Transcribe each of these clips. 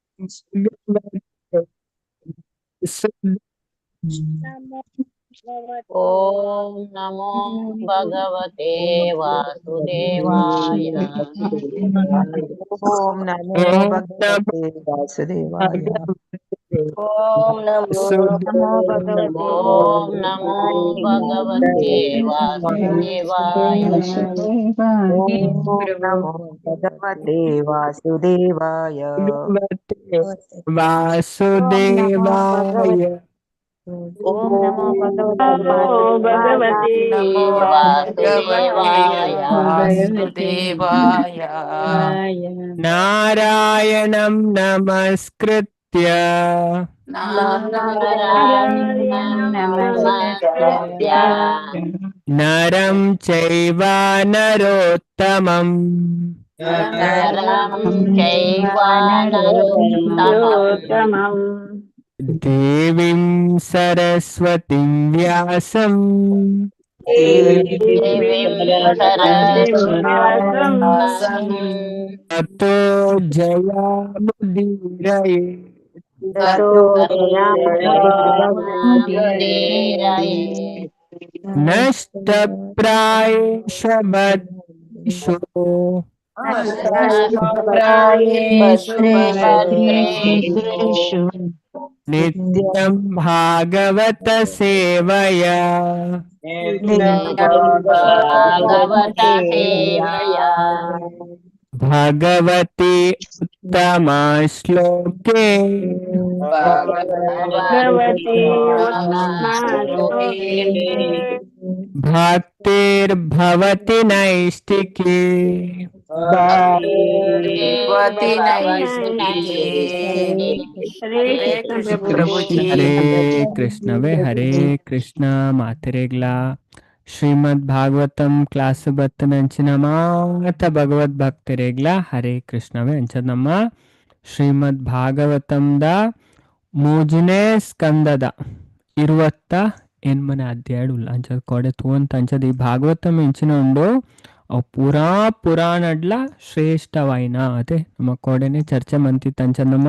Vasudevaya. Om Om Namo Bhagavate Vasudevaya. Om Namo Bhagavate Vasudevaya. Om Namo Om Namo Bhagavate Vasudevaya. Om Namo Bhagavate Vasudevaya. Vasudevaya. Om Namo Bhagavate Vasudevaya. Vasudevaya. Narayanam namaskritya Narayanam namaskritya Naram chaiva narottamam Naram chaiva narottamam Devim Saraswatim Vyasam Devim Saraswatim Tato Jayamudiraya. Mudiraya. Nashtaprayeshu Bhadreshu Nityam Bhagavata Sevaya Bhagavata Sevaya Bhagavati Uttama Shloke Bhagavati Uttama Bhaktir Bhavati Naishtiki. Bhakti Naishtiki. Hare Krishna Prabhuji. Hare ಕೃಷ್ಣವೇ Hare Krishna ಮಾತೆರೆಗ್ಲ ಶ್ರೀಮದ್ Bhagavatam class ಬತ್ತನಂಚಿನ ಮಾತ ಭಗವದ್ ಭಕ್ತರೆಗ್ಲ ಹರೇ ಕೃಷ್ಣವೇ. ಅಂಚ ನಮ್ಮ ಶ್ರೀಮದ್ ಭಾಗವತಂದ ಮೂಜನೇ ಸ್ಕಂದದ 28ನೇ ಅಧ್ಯಾಯ ಉಲ್ಲ. ಅಂಚದ ಕೊಡೆ ತೂವಂತ ಅಂಚದ ಈ ಭಾಗವತಂ ಎಂಚಿನ ಉಂಡು ಅವು ಪೂರಾ ಪುರಾಣಡ್ಲ ಶ್ರೇಷ್ಠವಾಯಿನ ಅದೇ ನಮ್ಮ ಕೋಡೆನೆ ಚರ್ಚೆ ಮಂತಿತ್ತು. ಅಂಚ ನಮ್ಮ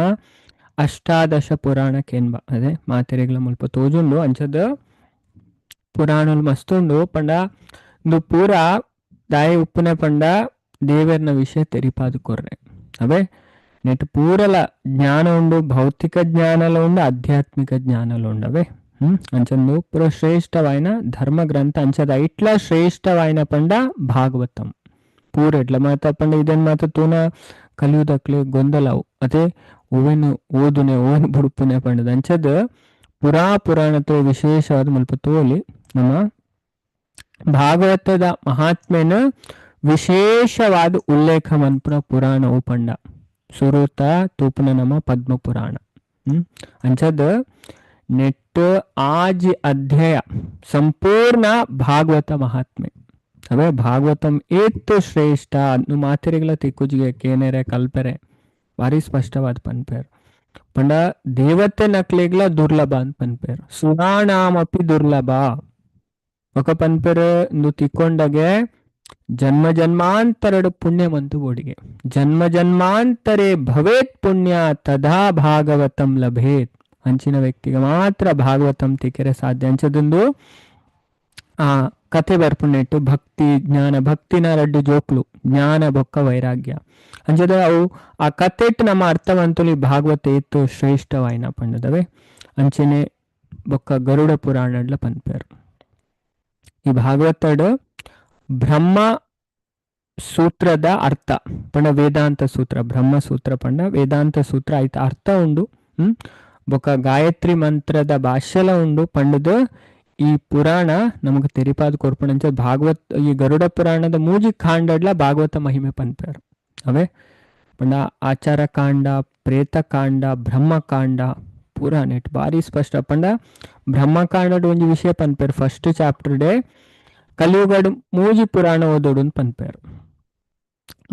ಅಷ್ಟಾದಶ ಪುರಾಣ ಕೇನ್ಬ ಅದೇ ಮಾತೆರೆಗ್ಲ ಮುಲ್ಪ ತೋಜುಂಡು. ಅಂಚದ ಪುರಾಣಲು ಮಸ್ತುಂಡು ಪಂಡ ಇಂದು ಪೂರ ದಾಯಿ ಉಪ್ಪುನೆ ಪಂಡ ದೇವೆರ್ನ ವಿಷಯ ತೆರಿಪಾದು ಕೊರ್ರೆ ಅವೇ ನೆಟ್ ಪೂರಲ ಜ್ಞಾನ ಉಂಡು, ಭೌತಿಕ ಜ್ಞಾನಲ ಉಂಡು, ಆಧ್ಯಾತ್ಮಿಕ ಜ್ಞಾನಲ ಉಂಡು ಅವೇ. ಅಂಚಂದು ಪೂರ ಶ್ರೇಷ್ಠವಾಯಿನ ಧರ್ಮ ಗ್ರಂಥ. ಅಂಚದ ಐಟ್ಲ ಶ್ರೇಷ್ಠವಾಯಿನ ಪಂಡ ಭಾಗವತಂ ಪೂರ ಎಟ್ಲ ಮಾತ ಪಂಡ ಇದನ್ ಮಾತ ತೂನ ಕಲಿಯುವುದಕ್ಲೆ ಗೊಂದಲವು ಅದೇ ಓವೆನು ಓದುನೆ ಓವೆನು ಬುಡುಪುನೆ ಪಂಡದ. ಅಂಚದ ಪುರಾ ಪುರಾಣతో ವಿಶೇಷವಾದ ಮುಲ್ಪ ತೋಲಿ ನಮ್ಮ ಭಾಗವತದ ಮಹಾತ್ಮೆನ ವಿಶೇಷವಾದ ಉಲ್ಲೇಖ ಮನ್ಪುನ ಪುರಾಣವು ಪಂಡ ಸುರೂತ ತೂಪುನ ನಮ್ಮ ಪದ್ಮ ಪುರಾಣ. ಅಂಚದ ನೆಟ್ ಆಜಿ ಅಧ್ಯಾಯ ಸಂಪೂರ್ಣ ಭಾಗವತ ಮಹಾತ್ಮೆ ಅವೇ. ಭಾಗವತಂ ಏತ್ತು ಶ್ರೇಷ್ಠ ಅನ್ನು ಮಾತೆರೆಗಳ ತಿಕ್ಕುಜಿಗೆ ಕೇನೆರೆ ಕಲ್ಪೆರೆ ಭಾರಿ ಸ್ಪಷ್ಟವಾದ ಪನ್ಪೇರು ಪಂಡ ದೇವತೆ ನಕ್ಲೆಗ್ಲ ದುರ್ಲಭ ಅಂತ ಪನ್ಪೇರು. ಸುರಾಣಾಮಪಿ ದುರ್ಲಭ ఒక ಪನ್ಪೇರು ಇಂದು ತಿಕ್ಕೊಂಡಗೆ ಜನ್ಮ ಜನ್ಮಾಂತರಡು ಪುಣ್ಯಮಂತು ಬೋಡಿಗೆ ಜನ್ಮ ಜನ್ಮಾಂತರೇ ಭವೇತ್ ಪುಣ್ಯ ತದಾ ಭಾಗವತಂ ಲಭೇತ್. ಅಂಚಿನ ವ್ಯಕ್ತಿಗೆ ಮಾತ್ರ ಭಾಗವತಂ ತಿಕ್ಕೆರೆ ಸಾಧ್ಯ. ಅಂಚದೊಂದು ಆ ಕತೆ ಬರ್ಪುನೆಟ್ಟು ಭಕ್ತಿ ಜ್ಞಾನ ಭಕ್ತಿನ ರಡ್ಡು ಜೋಕ್ಲು ಜ್ಞಾನ ಬೊಕ್ಕ ವೈರಾಗ್ಯ ಅಂಚದ ಅವು ಆ ಕತೆಟ್ ನಮ್ಮ ಅರ್ಥವಂತುಲಿ ಭಾಗವತ ಇತ್ತು ಶ್ರೇಷ್ಠವಾಯಿನ ಪಂಡದವೆ. ಅಂಚನೆ ಬೊಕ್ಕ ಗರುಡ ಪುರಾಣಡ್ಲ ಪನ್ಪೇರು. ಈ ಭಾಗವತಡ್ ಬ್ರಹ್ಮ ಸೂತ್ರದ ಅರ್ಥ ಪಂಡ ವೇದಾಂತ ಸೂತ್ರ ಬ್ರಹ್ಮ ಸೂತ್ರ ಪಂಡ ವೇದಾಂತ ಸೂತ್ರ ಆಯ್ತು ಅರ್ಥ ಉಂಡು. ಬೊಕ್ಕ ಗಾಯತ್ರಿ ಮಂತ್ರದ ಭಾಷ್ಯಲ ಉಂಡು ಪಂಡದು ಈ ಪುರಾಣ ನಮಗೆ ತೆರಿಪಾದ ಕೊರ್ಪಣಂಚ ಭಾಗವತ್ ಈ ಗರುಡ ಪುರಾಣದ ಮೂಜಿ ಕಾಂಡಡ್ಲ ಭಾಗವತ ಮಹಿಮೆ ಪನ್ಪೇರು ಅವೇ. ಪಂಡ ಆಚಾರ ಕಾಂಡ, ಪ್ರೇತ ಕಾಂಡ, ಬ್ರಹ್ಮಕಾಂಡ ಪೂರಾ ನೆಟ್ ಭಾರಿ ಸ್ಪಷ್ಟ ಪಂಡ ಬ್ರಹ್ಮಕಾಂಡಡ್ ಒಂಜಿ ವಿಷಯ ಪನ್ಪೇರು first chapter day ಕಲಿಯುಗಡ್ ಮೂಜಿ ಪುರಾಣ ಓದೋಡು ಅಂತ ಪನ್ಪೇರು.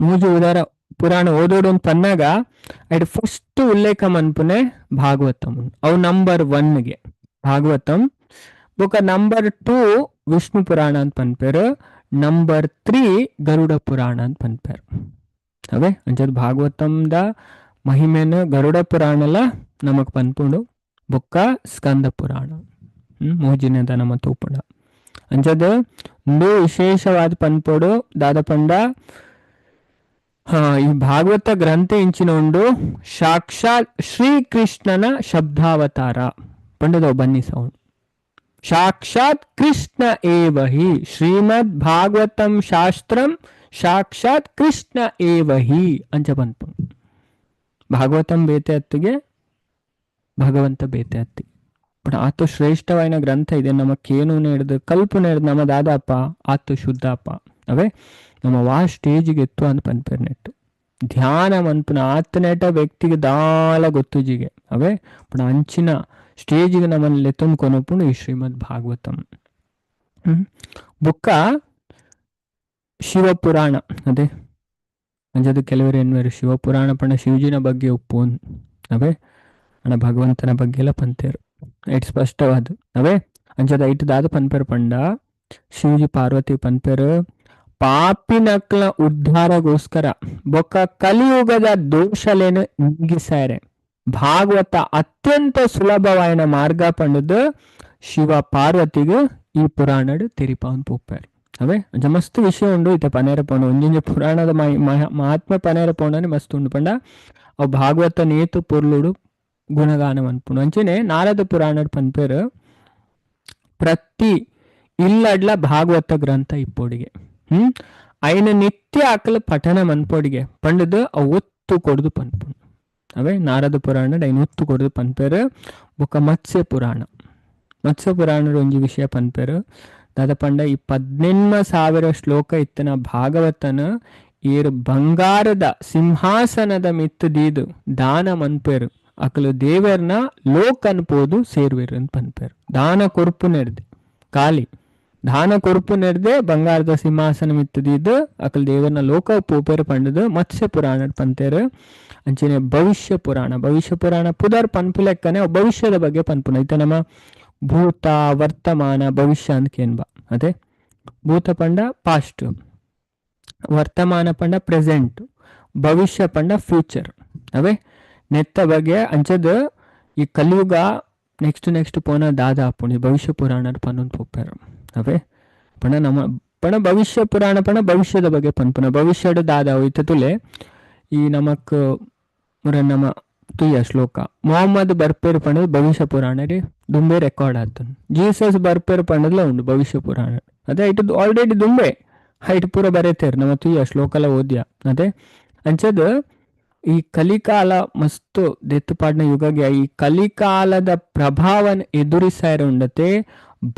ಮೂಜಿ ಉದಾರ ಪುರಾಣ ಓದೋಡು ಅಂತ ಪನ್ನಾಗ ಐಟ್ ಫಸ್ಟ್ ಉಲ್ಲೇಖ ಮನ್ಪುನೆ ಭಾಗವತಂ. ಅವು ನಂಬರ್ 1ಗೆ ಭಾಗವತಂ. ಬೊಕ ನಂಬರ್ 2 ವಿಷ್ಣು ಪುರಾಣ ಅಂತ ಪನ್ಪೇರು. ನಂಬರ್ 3 ಗರುಡ ಪುರಾಣ ಅಂತ ಪನ್ಪೇರು. ಅವೇ ಅಂಚದ ಭಾಗವತಂದ ಮಹಿಮೆನ ಗರುಡ ಪುರಾಣಲ ನಮಕ್ ಪನ್ಪುಂಡು. ಬೊಕ್ಕ ಸ್ಕಂದ ಪುರಾಣ ಮೋಜಿನದ ನಮ್ಮ ತೂಪುಣ ಅಂಚದ ಒಂದು ವಿಶೇಷವಾದ ಪನ್ಪೋಡು ದಾದ ಪಂಡ ಈ ಭಾಗವತ ಗ್ರಂಥ ಇಂಚಿನ ಉಂಡು ಸಾಕ್ಷಾತ್ ಶ್ರೀಕೃಷ್ಣನ ಶಬ್ದಾವತಾರ ಪಂಡದ ಬನ್ನಿ ಸೌಂಡ್. ಸಾಕ್ಷಾತ್ ಕೃಷ್ಣ ಏವ ಹಿ ಶ್ರೀಮದ್ ಭಾಗವತಂ ಶಾಸ್ತ್ರಂ ಸಾಕ್ಷಾತ್ ಕೃಷ್ಣ ಏವ ಹಿ ಅಂಚ ಪನ್ಪುಂಡು. ಭಾಗವತಂ ಬೇತೆ ಅತ್ತಿಗೆ ಭಗವಂತ ಬೇತೆ ಅತ್ತಿ. ಬಟ್ ಆತು ಶ್ರೇಷ್ಠವಾದ ಗ್ರಂಥ ಇದೆ. ನಮ್ಮ ಕೇನು ಹಿಡಿದು ಕಲ್ಪನೆ ಹಿಡಿದು ನಮ್ಮ ದಾದಾಪ ಆತು ಶುದ್ಧಪ್ಪ. ಅವೇ ನಮ್ಮ ವಾ ಸ್ಟೇಜಿಗೆ ಎತ್ತು ಅಂತ ಪನ್ಪೇರ್ ನೆಟ್ಟು ಧ್ಯಾನ ಮನ್ಪುನ ಆತನೇಟ ವ್ಯಕ್ತಿಗೆ ದಾಲ ಗೊತ್ತುಜಿಗೆ. ಅವೇ ಬಟ್ ಅಂಚಿನ ಸ್ಟೇಜಿಗೆ ನಮ್ಮಲ್ಲಿ ಎತ್ತೊಂದು ಕೊನಪುಂಡು ಈ ಶ್ರೀಮದ್ ಭಾಗವತಂ. ಬುಕ್ಕ ಶಿವಪುರಾಣ ಅದೇ ಅಂಜದು ಕೆಲವರು ಎನ್ನುವರು ಶಿವಪುರಾಣ ಪಂಡ ಶಿವಜಿನ ಬಗ್ಗೆ ಒಪ್ಪು ಅವೇ ಅಣ್ಣ ಭಗವಂತನ ಬಗ್ಗೆ ಎಲ್ಲ ಪಂತೇರು it ಸ್ಪಷ್ಟವಾದ. ಅವೇ ಅಂಚದ ಐಟ್ ದಾದ ಪನ್ಪೇರು ಪಂಡ ಶಿವಜಿ ಪಾರ್ವತಿ ಪನ್ಪೇರು ಪಾಪಿನಕ್ಲ ಉದ್ಧಾರಗೋಸ್ಕರ ಬೊಕ್ಕ ಕಲಿಯುಗದ ದೋಷಲೇನು ನೀಗಿಸಾರೆ ಭಾಗವತ ಅತ್ಯಂತ ಸುಲಭವಾಯಿನ ಮಾರ್ಗ ಪಂಡದು ಶಿವ ಪಾರ್ವತಿಗೆ ಈ ಪುರಾಣಡ್ ತೆರಿಪಾವನ್ ಪೋಪಾರು. ಅವೇ ಅಂಚ ಮಸ್ತ್ ವಿಷಯ ಉಂಡು ಇತ್ತ ಪನೇರ ಪೋಂಡು ಒಂಜೊಂಜಿ ಪುರಾಣದ ಮಹಾತ್ಮ ಪನೇರ ಪೋಂಡನೆ ಮಸ್ತ್ ಉಂಡು ಪಂಡ ಅವು ಭಾಗವತ ನೇತು ಪೊರ್ಲುಡು ಗುಣಗಾನ ಅನ್ಪುಂಡು. ಅಂಚನೆ ನಾರದ ಪುರಾಣಡ್ ಪನ್ಪೇರು ಪ್ರತಿ ಇಲ್ಲಡ್ಲ ಭಾಗವತ ಗ್ರಂಥ ಇಪ್ಪೋಡಿಗೆ ಐನ ನಿತ್ಯ ಅಕಲ ಪಠಣ ಮನ್ಪೋಡಿಗೆ ಪಂಡದು ಅವು ಒತ್ತು ಕೊಡುದು ಪನ್ಪುಂಡು. ಅವೇ ನಾರದ ಪುರಾಣ ಐನ ಒತ್ತು ಕೊಡುದು ಪನ್ಪೇರು. ಬೊಕ್ಕ ಮತ್ಸ್ಯ ಪುರಾಣ ಮತ್ಸ್ಯ ಪುರಾಣದ ಒಂಜಿ ವಿಷಯ ಪನ್ಪೇರು. ದಾದ ಪಂಡ ಈ 18,000 ಶ್ಲೋಕ ಇತ್ತನ ಭಾಗವತನ ಏರು ಬಂಗಾರದ ಸಿಂಹಾಸನದ ಮಿತ್ತು ದೀದು ದಾನ ಮನ್ಪೇರು ಅಕಲು ದೇವರ್ನ ಲೋಕ ಅನ್ಪೋದು ಸೇರ್ವೇರು ಅಂತ ಪನ್ಪೇರು. ದಾನ ಕೊರ್ಪು ನೆರ್ದೆ ಖಾಲಿ ದಾನ ಕೊರ್ಪು ನೆರ್ದೆ ಬಂಗಾರದ ಸಿಂಹಾಸನ ಮಿತ್ತದಿದ್ದು ಅಕಲ್ ದೇವರ್ನ ಲೋಕ ಪೋಪೇರು ಪಂಡದು ಮತ್ಸ್ಯ ಪುರಾಣ ಪಂತೇರು. ಅಂಚನೆ ಭವಿಷ್ಯ ಪುರಾಣ ಭವಿಷ್ಯ ಪುರಾಣ ಪುದರ್ ಪನ್ಪುಲೆಕ್ಕನೆ ಭವಿಷ್ಯದ ಬಗ್ಗೆ ಪನ್ಪುನ ಇತ್ತ ನಮ್ಮ ಭೂತ ವರ್ತಮಾನ ಭವಿಷ್ಯ ಅಂತ ಕೇನ್ಬ. ಅದೇ ಭೂತ ಪಂಡ ಪಾಸ್ಟ್, ವರ್ತಮಾನ ಪಂಡ ಪ್ರೆಸೆಂಟ್, ಭವಿಷ್ಯ ಪಂಡ ಫ್ಯೂಚರ್. ಅವೇ ನೆತ್ತ ಬಗ್ಗೆ ಅಂಚದ ಈ ಕಲಿಯುಗ ನೆಕ್ಸ್ಟ್ ನೆಕ್ಸ್ಟ್ ಪೋನ ದಾದಾ ಪುಣಿ ಭವಿಷ್ಯ ಪುರಾಣ ಪನ್ನೊಂದು ಪೋಪಾರು. ಅವೇ ಪಣ ನಮ್ಮ ಪಣ ಭವಿಷ್ಯ ಪುರಾಣ ಪಣ ಭವಿಷ್ಯದ ಬಗ್ಗೆ ಪನ್ಪುನ ಭವಿಷ್ಯದ ದಾದಾ ಇತ್ತ ತುಲೆ ಈ ನಮಕ್ ಮುರ ನಮ್ಮ ತುಯ್ಯ ಶ್ಲೋಕ ಮೊಹಮ್ಮದ್ ಬರ್ಪೇರು ಪಂಡದ ಭವಿಷ್ಯ ಪುರಾಣ ರೀ ದುಂಬೆ ರೆಕಾರ್ಡ್ ಆತನು. ಜೀಸಸ್ ಬರ್ಪೇರು ಪಂಡದ್ಲ ಉಂಡು ಭವಿಷ್ಯ ಪುರಾಣ. ಅದೇ ಇಟ್ಟು ಆಲ್ರೆಡಿ ದುಂಬೆ ಹೈಟ್ ಪೂರ ಬರೇತೇರು ನಮ್ಮ ತುಯ್ಯ ಶ್ಲೋಕಲ ಓದ್ಯ. ಅದೇ ಅಂಚದ ಈ ಕಲಿಕಾಲ ಮಸ್ತು ದೆತ್ತುಪಾಡಿನ ಯುಗಗೆ ಈ ಕಲಿಕಾಲದ ಪ್ರಭಾವನ ಎದುರಿಸಾರ ಉಂಡತೆ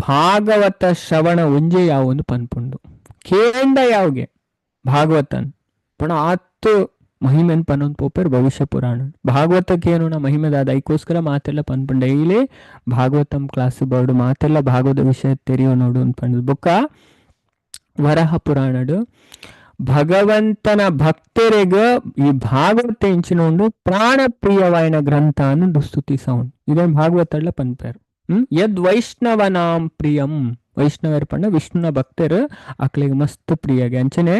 ಭಾಗವತ ಶ್ರವಣ ಒಂಜೆ ಯಾವೊಂದು ಪನ್ಪುಂಡು ಕೇಂಡ ಯಾವ್ಗೆ ಭಾಗವತನ್ ಪಣ ಆತ್ತು ಮಹಿಮೆನ್ ಪನ್ನೊಂದು ಪೋಪೇರು ಭವಿಷ್ಯ ಪುರಾಣ ಭಾಗವತಕ್ಕೇನು ನಾ ಮಹಿಮೆದಾದ ಐಕೋಸ್ಕರ ಮಾತೆಲ್ಲ ಪನ್ಪುಂಡು ಡೈಲಿ ಭಾಗವತಂ ಕ್ಲಾಸ್ ಬರ್ಡು ಮಾತೆಲ್ಲ ಭಾಗವತ ವಿಷಯ ತೆರಿಯೋ ನೋಡು ಅನ್ಪಂಡು. ಬೊಕ್ಕ ವರಹ ಪುರಾಣಡು ಭಗವಂತನ ಭಕ್ತರಿಗ ಈ ಭಾಗವತ ಇಂಚಿನ ಉಂಡು ಪ್ರಾಣಪ್ರಿಯವಾಯಿನ ಗ್ರಂಥ ಅನ್ನು ಸ್ತುತಿ ಸೌಂಡ್ ಇದೇನು ಭಾಗವತಳ್ಳ ಪನ್ಪೇರು. ಯದ್ ವೈಷ್ಣವನಾಂ ಪ್ರಿಯಂ ವೈಷ್ಣವರ ಪಂಡ ವಿಷ್ಣುನ ಭಕ್ತರು ಅಕ್ಲಿಗೆ ಮಸ್ತ್ ಪ್ರಿಯಗೆ. ಅಂಚನೆ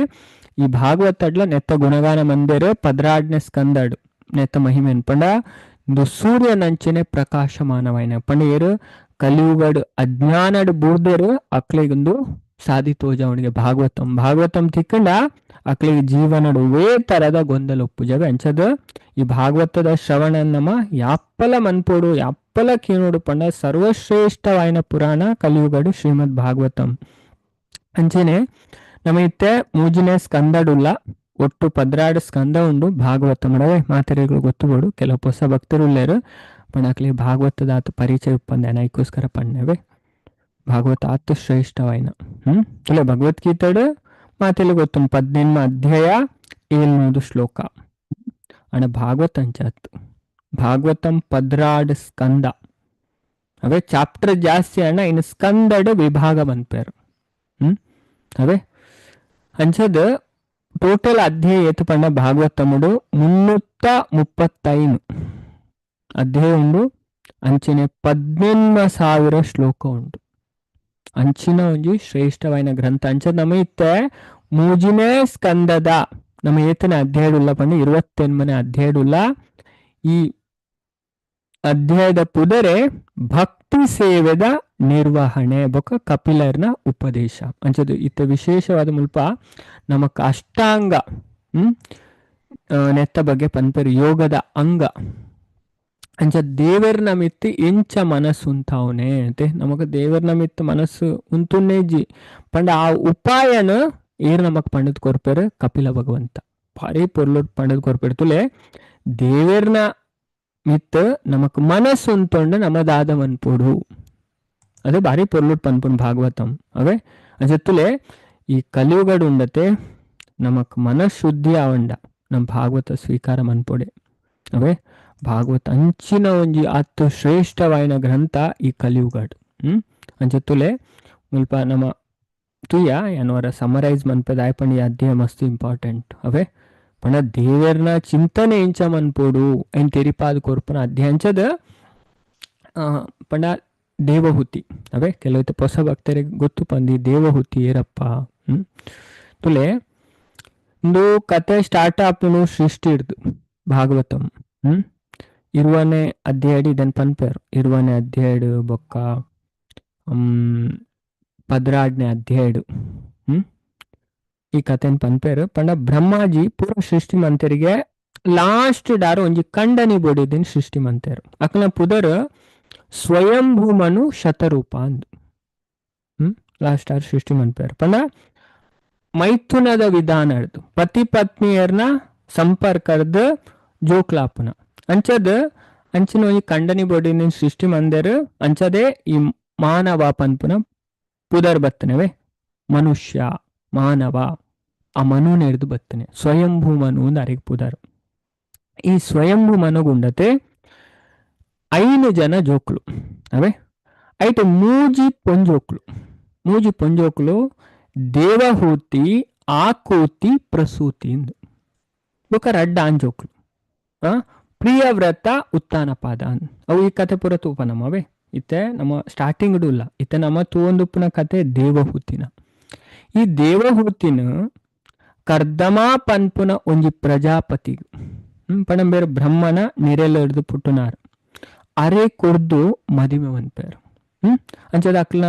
ಈ ಭಾಗವತಡ್ಲ ನೆತ್ತ ಗುಣಗಾನ ಮಂದಿರ 12ನೇ ಸ್ಕಂದಡು ನೆತ್ತ ಮಹಿಮೆನ್ ಪಂಡ ಇಂದು ಸೂರ್ಯನಂಚನೆ ಪ್ರಕಾಶಮಾನವಾಯಿನ ಪಂಡ ಏರು ಕಲಿಯುಗಡು ಅಜ್ಞಾನಡು ಬೂರ್ದೇರು ಅಕ್ಲಿಗೊಂದು ಸಾಧಿ ತೋಜವನಿಗೆ ಭಾಗವತಂ ಭಾಗವತಂ ತಿಕ್ಕಂಡ ಅಕ್ಲಿಗೆ ಜೀವನಡು ವೇ ತರದ ಗೊಂದಲ ಒಪ್ಪು ಜಾಗ. ಅಂಚದ ಈ ಭಾಗವತದ ಶ್ರವಣ ನಮ್ಮ ಯಾಪ್ಪಲ ಮನ್ಪೋಡು ಯಾಪ್ಪಲ ಕೇನೋಡು ಪಂಡ ಸರ್ವಶ್ರೇಷ್ಠವಾಯಿನ ಪುರಾಣ ಕಲಿಯುಗಡು ಶ್ರೀಮದ್ ಭಾಗವತಂ. ಅಂಚನೆ ನಮ್ಮ ಇತ್ತೆ ಮೂಜಿನೇ ಸ್ಕಂದಡುಲ್ಲ ಒಟ್ಟು 12 ಸ್ಕಂದ ಉಂಡು ಭಾಗವತ ಮಾಡವೆ ಮಾತೆರೆಗಳು ಗೊತ್ತುಬೋಡು ಕೆಲವು ಹೊಸ ಭಕ್ತರು ಉಳ್ಳೇರು ಪಂಡ ಅಕ್ಲಿಗೆ ಭಾಗವತದ ಆತ ಪರಿಚಯ ಉಪ್ಪಂದೆ ಐಕೋಸ್ಕರ ಪಣ್ಣವೆ ಭಾಗವತ ಆತು ಶ್ರೇಷ್ಠವಾಯಿನ. ಅಲ್ಲ ಭಗವದ್ಗೀತೆಡು ಮಾತೆಲ್ಲ ಗೊತ್ತು 18 ಅಧ್ಯಾಯ 700 ಶ್ಲೋಕ ಅಣ್ಣ ಭಾಗವತ ಅಂಚಾತು. Bhagavatam 12 ಸ್ಕಂದ ಅವೇ ಚಾಪ್ಟರ್ ಜಾಸ್ತಿ ಅಣ್ಣ ಇನ್ನು ಸ್ಕಂದಡ್ ವಿಭಾಗ ಮನ್ಪೇರು. ಅವೇ ಅಂಚದ ಟೋಟಲ್ ಅಧ್ಯಾಯ ಏತು ಪಂಡ ಭಾಗವತముಡು 335 ಅಧ್ಯಾಯ ಉಂಡು. ಅಂಚಿನ 18,000 ಶ್ಲೋಕ ಉಂಡು. ಅಂಚಿನ ಒಂಜಿ ಶ್ರೇಷ್ಠವಾಯಿನ ಗ್ರಂಥ. ಅಂಚದ ನಮ್ಮ ಇತ್ತೆ ಮೂಜಿನೇ ಸ್ಕಂದದ ನಮ್ಮ ಏತನೇ ಅಧ್ಯಾಯಡುಲ್ಲ ಪಂಡ 28ನೇ ಅಧ್ಯಾಯಡುಲ್ಲ. ಈ ಅಧ್ಯಾಯದ ಪುದರೆ ಭಕ್ತಿ ಸೇವೆದ ನಿರ್ವಹಣೆ ಬೊಕ ಕಪಿಲರ್ನ ಉಪದೇಶ. ಅಂಚದು ಇತ್ತ ವಿಶೇಷವಾದ ಮುಲ್ಪ ನಮಕ್ ಅಷ್ಟಾಂಗ ನೆತ್ತ ಬಗ್ಗೆ ಪನ್ಪೆರು ಯೋಗದ ಅಂಗ. ಅಂಚ ದೇವರ ಮಿತ್ತು ಎಂಚ ಮನಸ್ಸು ಉಂತಾವನೆ ಅಂತೆ ನಮಕ್ ದೇವರ ಮಿತ್ತು ಮನಸ್ಸು ಉಂತುನ್ನೇಜಿ ಪಂಡ ಆ ಉಪಾಯನ ಏರ್ ನಮಕ್ ಪಂಡದ್ ಕೊರ್ಪೆರು ಕಪಿಲ ಭಗವಂತ ಭಾರಿ ಪೊರ್ಲು ಪಂಡದ್ ಕೊರ್ಪೆರು. ತುಲೆ ದೇವರ್ನ ಮಿತ್ತು ನಮಕ್ ಮನಸ್ಸು ಉಂತೊಂಡು ನಮದಾದ ಮನ್ಪೊಡು ಅದೇ ಭಾರಿ ಪೊರ್ಲುಟ್ ಪನ್ಪುನ್ ಭಾಗವತಂ. ಅವೇ ಅಂಚ ತುಲೆ ಈ ಕಲಿಯುಗಡು ಉಂಡತೆ ನಮಕ್ ಮನಃಶುದ್ಧಿ ಆವಂಡ ನಮ್ಮ ಭಾಗವತ ಸ್ವೀಕಾರ ಮನ್ಪೊಡೆ. ಅವೇ ಭಾಗವತ ಅಂಚಿನ ಒಂಜಿ ಅತ್ತು ಶ್ರೇಷ್ಠವಾಯಿನ ಗ್ರಂಥ ಈ ಕಲಿಯುಗಡು. ಅಂಚ ತುಲೆ ಮುಲ್ಪ ನಮ್ಮ ತುಯ್ಯ ಏನವರ ಸಮರೈಸ್ ಮನ್ಪೆದ ಆಯ್ಪಂಡ ಈ ಅಧ್ಯಾಯ ಮಸ್ತ್ ಇಂಪಾರ್ಟೆಂಟ್. ಅವೇ ಪಂಡ ದೇವರ್ನ ಚಿಂತನೆ ಇಂಚ ಮನ್ಪೊಡು ಐನ್ ತೆರಿಪಾದ ಕೊರ್ಪುನ ಅಧ್ಯಾಯ. ಅಂಚದ ಪಂಡ ದೇವಹುತಿ ಅವೇ ಕೆಲವೈತೆ ಹೊಸ ಭಕ್ತರಿಗೆ ಗೊತ್ತು ಪಂದಿ ದೇವಹುತಿ ಏರಪ್ಪ. ತುಲೆ ಇಂದು ಕತೆ ಸ್ಟಾರ್ಟ್ ಆಪುನು ಸೃಷ್ಟಿ ಹಿಡ್ದು ಭಾಗವತಂ. 20ನೇ ಅಧ್ಯಾಯ ಇದನ್ ಪನ್ಪೇರು. 20ನೇ ಅಧ್ಯಾಯ ಬೊಕ್ಕ 12ನೇ ಅಧ್ಯಾಯ ಈ ಕಥೆನ್ ಪನ್ಪೇರು. ಪಂಡ ಬ್ರಹ್ಮಾಜಿ ಪೂರ ಸೃಷ್ಟಿ ಮಂತರಿಗೆ ಲಾಸ್ಟ್ ಡಾರು ಒಂಜಿ ಕಂಡನಿ ಬೋಡಿದಿನ್ ಸೃಷ್ಟಿ ಮಂತೇರು. ಅಕ್ನ ಪುದರ್ ಸ್ವಯಂಭೂಮನು ಶತರೂಪ ಅಂದು ಲಾಸ್ಟ್ ಆರ್ ಸೃಷ್ಟಿ ಮನ್ಪೇರು. ಪಂಡ ಮೈಥುನದ ವಿಧಾನ ಹಿಡ್ದು ಪತಿ ಪತ್ನಿಯರ್ನ ಸಂಪರ್ಕದ ಜೋಕ್ಲಾಪನ ಅಂಚದ ಅಂಚಿನ ಒಂಜಿ ಕಂಡನಿ ಬೋಡಿನ ಸೃಷ್ಟಿ ಮಂದೇರು. ಅಂಚದೇ ಈ ಮಾನವ ಪನ್ಪುನ ಪುದರ್ ಬತ್ತನವೇ ಮನುಷ್ಯ ಮಾನವ ಆ ಮನು ಹಿಡಿದು ಬತ್ತನೆ ಸ್ವಯಂಭೂ ಮನು ಅಂದ್ ಅರೆಗ್ ಪುದರ್. ಈ ಸ್ವಯಂಭೂ ಮನುಗುಂಡತೆ 5 ಜನ ಜೋಕ್ಲು ಅವೇ ಐಟ್ ಮೂಜಿ ಪೊಂಜೋಕ್ಲು. ಮೂಜಿ ಪೊಂಜೋಕ್ಲು ದೇವಹೂತಿ ಆಕೂತಿ ಪ್ರಸೂತಿ ಇಂದು ಬೊಕ ರಡ್ಡ ಆಂಜೋಕ್ಲು ಪ್ರಿಯವ್ರತ ಉತ್ತಾನಪಾದ ಅವು ಈ ಕತೆ ಪೂರ ತೂಪ ನಮ್ಮವೇ. ಇತ್ತೆ ನಮ್ಮ ಸ್ಟಾರ್ಟಿಂಗ್ ಇಲ್ಲ ಇತ್ತೆ ನಮ್ಮ ತೂವೊಂದುಪ್ಪುನ ಕತೆ ದೇವಹೂತಿನ. ಈ ದೇವಹೂತಿನ ಕರ್ದಮ ಪನ್ಪುನ ಒಂಜಿ ಪ್ರಜಾಪತಿ ಪಣಂಬೇರು ಬ್ರಹ್ಮನ ನೆರೆಲ್ಲ ಹಿಡಿದು ಪುಟ್ಟುನಾರು ಅರೆ ಕೊರ್ದು ಮದಿಮೆ ಮನ್ಪೇರು. ಅಂಚದ ಅಕ್ಲ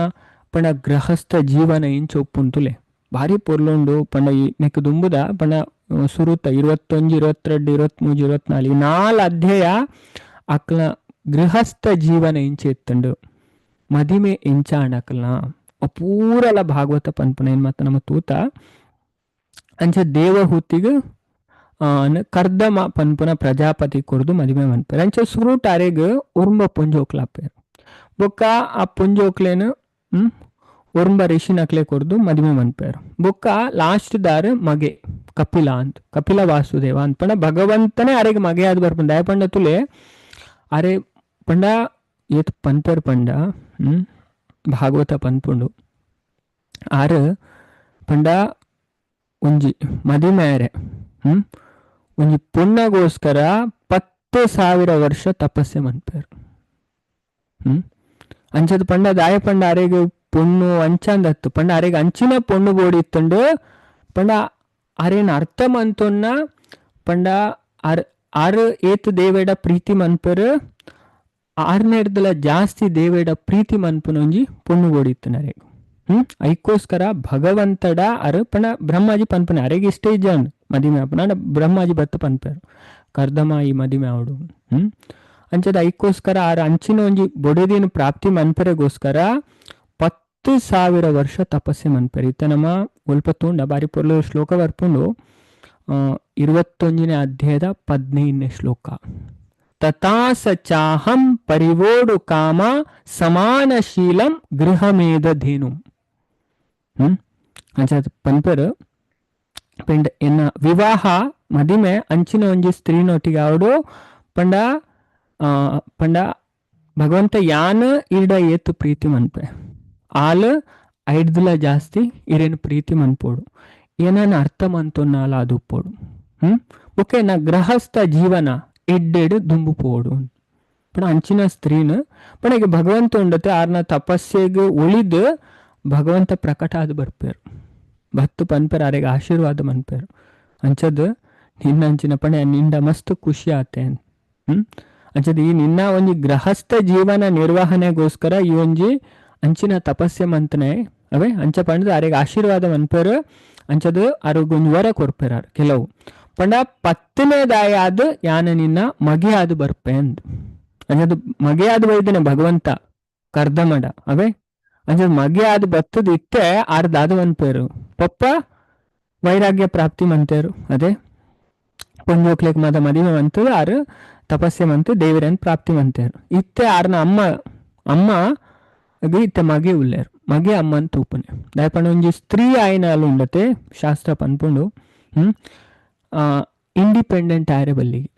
ಪಂಡ ಗೃಹಸ್ಥ ಜೀವನ ಇಂಚ ಒಪ್ಪುಂತುಲೆ ಭಾರಿ ಪೊರ್ಲುಂಡು. ಪಂಡ ಈ ನೆಕ್ ದುಂಬುದ ಪಂಡ ಸುರುತ 21, 22, 23, 24 ಈ 4 ಅಧ್ಯಾಯ ಅಕ್ಲ ಗೃಹಸ್ಥ ಜೀವನ ಇಂಚ ಎತ್ತುಂಡು ಮದಿಮೆ ಇಂಚ ಅಕ್ಲನ ಪೂರಲ ಭಾಗವತ ಪನ್ಪುನ ಏನ್ ಮತ್ತ ನಮ್ಮ ತೂತ. ಅಂಚ ದೇವಹೂತಿಗ್ ಕರ್ದಮ ಪನ್ಪುನ ಪ್ರಜಾಪತಿ ಕೊರ್ದು ಮದಿಮೆ ಮನ್ಪೇರು. ಅಂಚ ಸುರುಟ್ ಅರೆಗ್ ಒರ್ಂಬ ಪೊಂಜೋಕ್ಲಾಪೇರು. ಬೊಕ್ಕ ಆ ಪೊಂಜೋಕ್ಲೇನು ಒರ್ಂಬ ಋಷಿನಕ್ಲೆ ಕೊರ್ದು ಮದಿಮೆ ಮನ್ಪೇರು. ಬೊಕ್ಕ ಲಾಸ್ಟ್ ದಾರು ಮಗೆ ಕಪಿಲ ಅಂತ ಕಪಿಲ ವಾಸುದೇವ ಅಂತ ಪಂಡ ಭಗವಂತನೇ ಅರೆಗ್ ಮಗೆ ಆದ್ ಬರ್ಪುಂಡು. ದಾಯ ಪಂಡ ತುಲೆ ಅರೆ ಪಂಡ ಏತ್ ಪನ್ಪೇರು ಪಂಡ ಭಾಗವತ ಪನ್ಪುಂಡು ಆರು ಪಂಡ ಒಂಜಿ ಮದಿಮೆ ಅರೆ ಒಂಜಿ ಪುಣ್ಯಗೋಸ್ಕರ 10,000 ವರ್ಷ ತಪಸ್ಸೆ ಮನ್ಪೇರು. ಅಂಚದ ಪಂಡ ದಾಯ ಪಂಡ ಅರೆಗ್ ಪೊಣ್ಣು ಅಂಚಂದತ್ತು ಪಂಡ ಅರೆಗ್ ಅಂಚಿನ ಪೊಣ್ಣು ಬೋಡಿ ಇತ್ತುಂಡು ಪಂಡ ಅರೇನ ಅರ್ಥ ಮಂತೊನ್ನ ಪಂಡ ಅರ್ ಆರು ಏತ್ ದೇವೇಡ ಪ್ರೀತಿ ಮನ್ಪೇರು ಆರ್ನೇರ್ದಲ ಜಾಸ್ತಿ ದೇವೇಡ ಪ್ರೀತಿ ಮನ್ಪುನ ಒಂಜಿ ಪೊಣ್ಣು ಬೋಡಿ ಇತ್ತು ಅರೆಗ್. ಐಕ್ಕೋಸ್ಕರ ಭಗವಂತಡ ಅರು ಪಂಡ ಬ್ರಹ್ಮಾಜಿ ಪನ್ಪುನ ಅರೆಗೆ ಇಷ್ಟ ಇಜ್ಜಾಂಡ್ ಮದಿಮೆ ಆಪುನ ಬ್ರಹ್ಮಾಜಿ ಬತ್ತ ಪನ್ಪೇರು ಕರ್ದಮ ಈ ಮದಿಮೆ ಆವಡು. ಅಂಚದ ಐಕ್ಕೋಸ್ಕರ ಆರು ಅಂಚಿನ ಒಂಜಿ ಬೊಡೆದಿನ ಪ್ರಾಪ್ತಿ ಮನ್ಪೆರೆಗೋಸ್ಕರ 10,000 ವರ್ಷ ತಪಸ್ಸೆ ಮನ್ಪೆರು. ಇತ್ತ ನಮ್ಮ ಒಲ್ಪ ತೂಂಡ ಬಾರಿ ಪೊರ್ಲು ಶ್ಲೋಕ ಬರ್ಪುಂಡು. 21ನೇ ಅಧ್ಯಾಯದ 15ನೇ ಶ್ಲೋಕ. ತಥಾಸ ಚಾಹಂ ಪರಿವೋಡು ಕಾಮ ಸಮಾನಶೀಲಂ ಗೃಹಮೇಧ ಧೇನು. ಅಂಚ ಪನ್ಪೆರು ಪಂಡ ಎನ್ನ ವಿವಾಹ ಮದಿಮೆ ಅಂಚಿನ ಒಂಜಿ ಸ್ತ್ರೀನೊಟ್ಟಿಗೆ ಅವಡು ಪಂಡ ಪಂಡ ಭಗವಂತ ಯಾನ್ ಈರ್ಡ ಏತು ಪ್ರೀತಿ ಮನ್ಪೆ ಆಲ್ ಐಡ್ದುಲ ಜಾಸ್ತಿ ಇರೇನು ಪ್ರೀತಿ ಮನ್ಪೋಡು ಏನನ್ನ ಅರ್ಥ ಮಂತೊನ್ನಾಲ ಅದು ಉಪ್ಪೋಡು. ಓಕೆ ನಾ ಗೃಹಸ್ಥ ಜೀವನ ಎಡ್ಡೆಡು ದುಂಬು ಪೋಡು ಪಣ ಅಂಚಿನ ಸ್ತ್ರೀನ ಪಣ ಈಗ ಭಗವಂತ ಉಂಡತೆ ಆರ್ನ ತಪಸ್ಸೆಗೆ ಉಳಿದು ಭಗವಂತ ಪ್ರಕಟ ಆದ್ ಬರ್ಪೇರು ಭತ್ತು ಪನ್ಪೇರು ಆರೆಗೆ ಆಶೀರ್ವಾದ ಮನ್ಪೇರು ಅಂಚದ್ ನಿನ್ನ ಅಂಚಿನ ಪಣೆ ನಿಂಡ ಮಸ್ತ್ ಖುಷಿ ಆತೆ. ಅಂಚದ ಈ ನಿನ್ನ ಒಂಜಿ ಗೃಹಸ್ಥ ಜೀವನ ನಿರ್ವಹಣೆಗೋಸ್ಕರ ಈ ಒಂಜಿ ಅಂಚಿನ ತಪಸ್ಸೆ ಮಂತನೆ ಅವೇ ಅಂಚ ಪಂಡದ ಆರೆಗೆ ಆಶೀರ್ವಾದ ಮನ್ಪೇರು ಅಂಚದು ಆರೋಗ್ಯ ವರ ಕೊರ್ಪೇರು ಕೆಲವು ಪಂಡ ಪತ್ತನೇದಾಯ ಆದ್ ಯಾನ ನಿನ್ನ ಮಗೆ ಆದ್ ಬರ್ಪೆ ಅಂದ್ ಅಂಚದು ಮಗೆ ಆದ್ ಬೈದನೆ ಭಗವಂತ ಕರ್ದಮಡ ಅವೇ ಅಂಚದ ಮಗೆ ಆದ್ ಬತ್ತದ ಇತ್ತೆ ಆರ್ ದಾದ ಮನ್ಪೇರು ಪಪ್ಪ ವೈರಾಗ್ಯ ಪ್ರಾಪ್ತಿ ಮಂತೇರು ಅದೇ ಪೊಂಜೋಕ್ಲೆಗ್ ಮಾತ ಮದಿಮೆ ಮಂತದ ಆರು ತಪಸ್ಸೆ ಮಂತು ದೇವರನ್ ಪ್ರಾಪ್ತಿ ಮಂತೇರು ಇತ್ತೆ ಆರ್ನ ಅಮ್ಮ ಅಮ್ಮ ಇತ್ತೆ ಮಗೆ ಉಲ್ಲೇರು ಮಗೆ ಅಮ್ಮನ್ ತೂಪನೆ ದಾಯಪಂಡ ಒಂಜಿ ಸ್ತ್ರೀ ಆಯ್ನಾಲು ಉಂಡತೆ ಶಾಸ್ತ್ರ ಪನ್ಪುಂಡು. ಇಂಡಿಪೆಂಡೆಂಟ್ ಆಯ್ರೆ ಬಲ್ಲಿಗೆ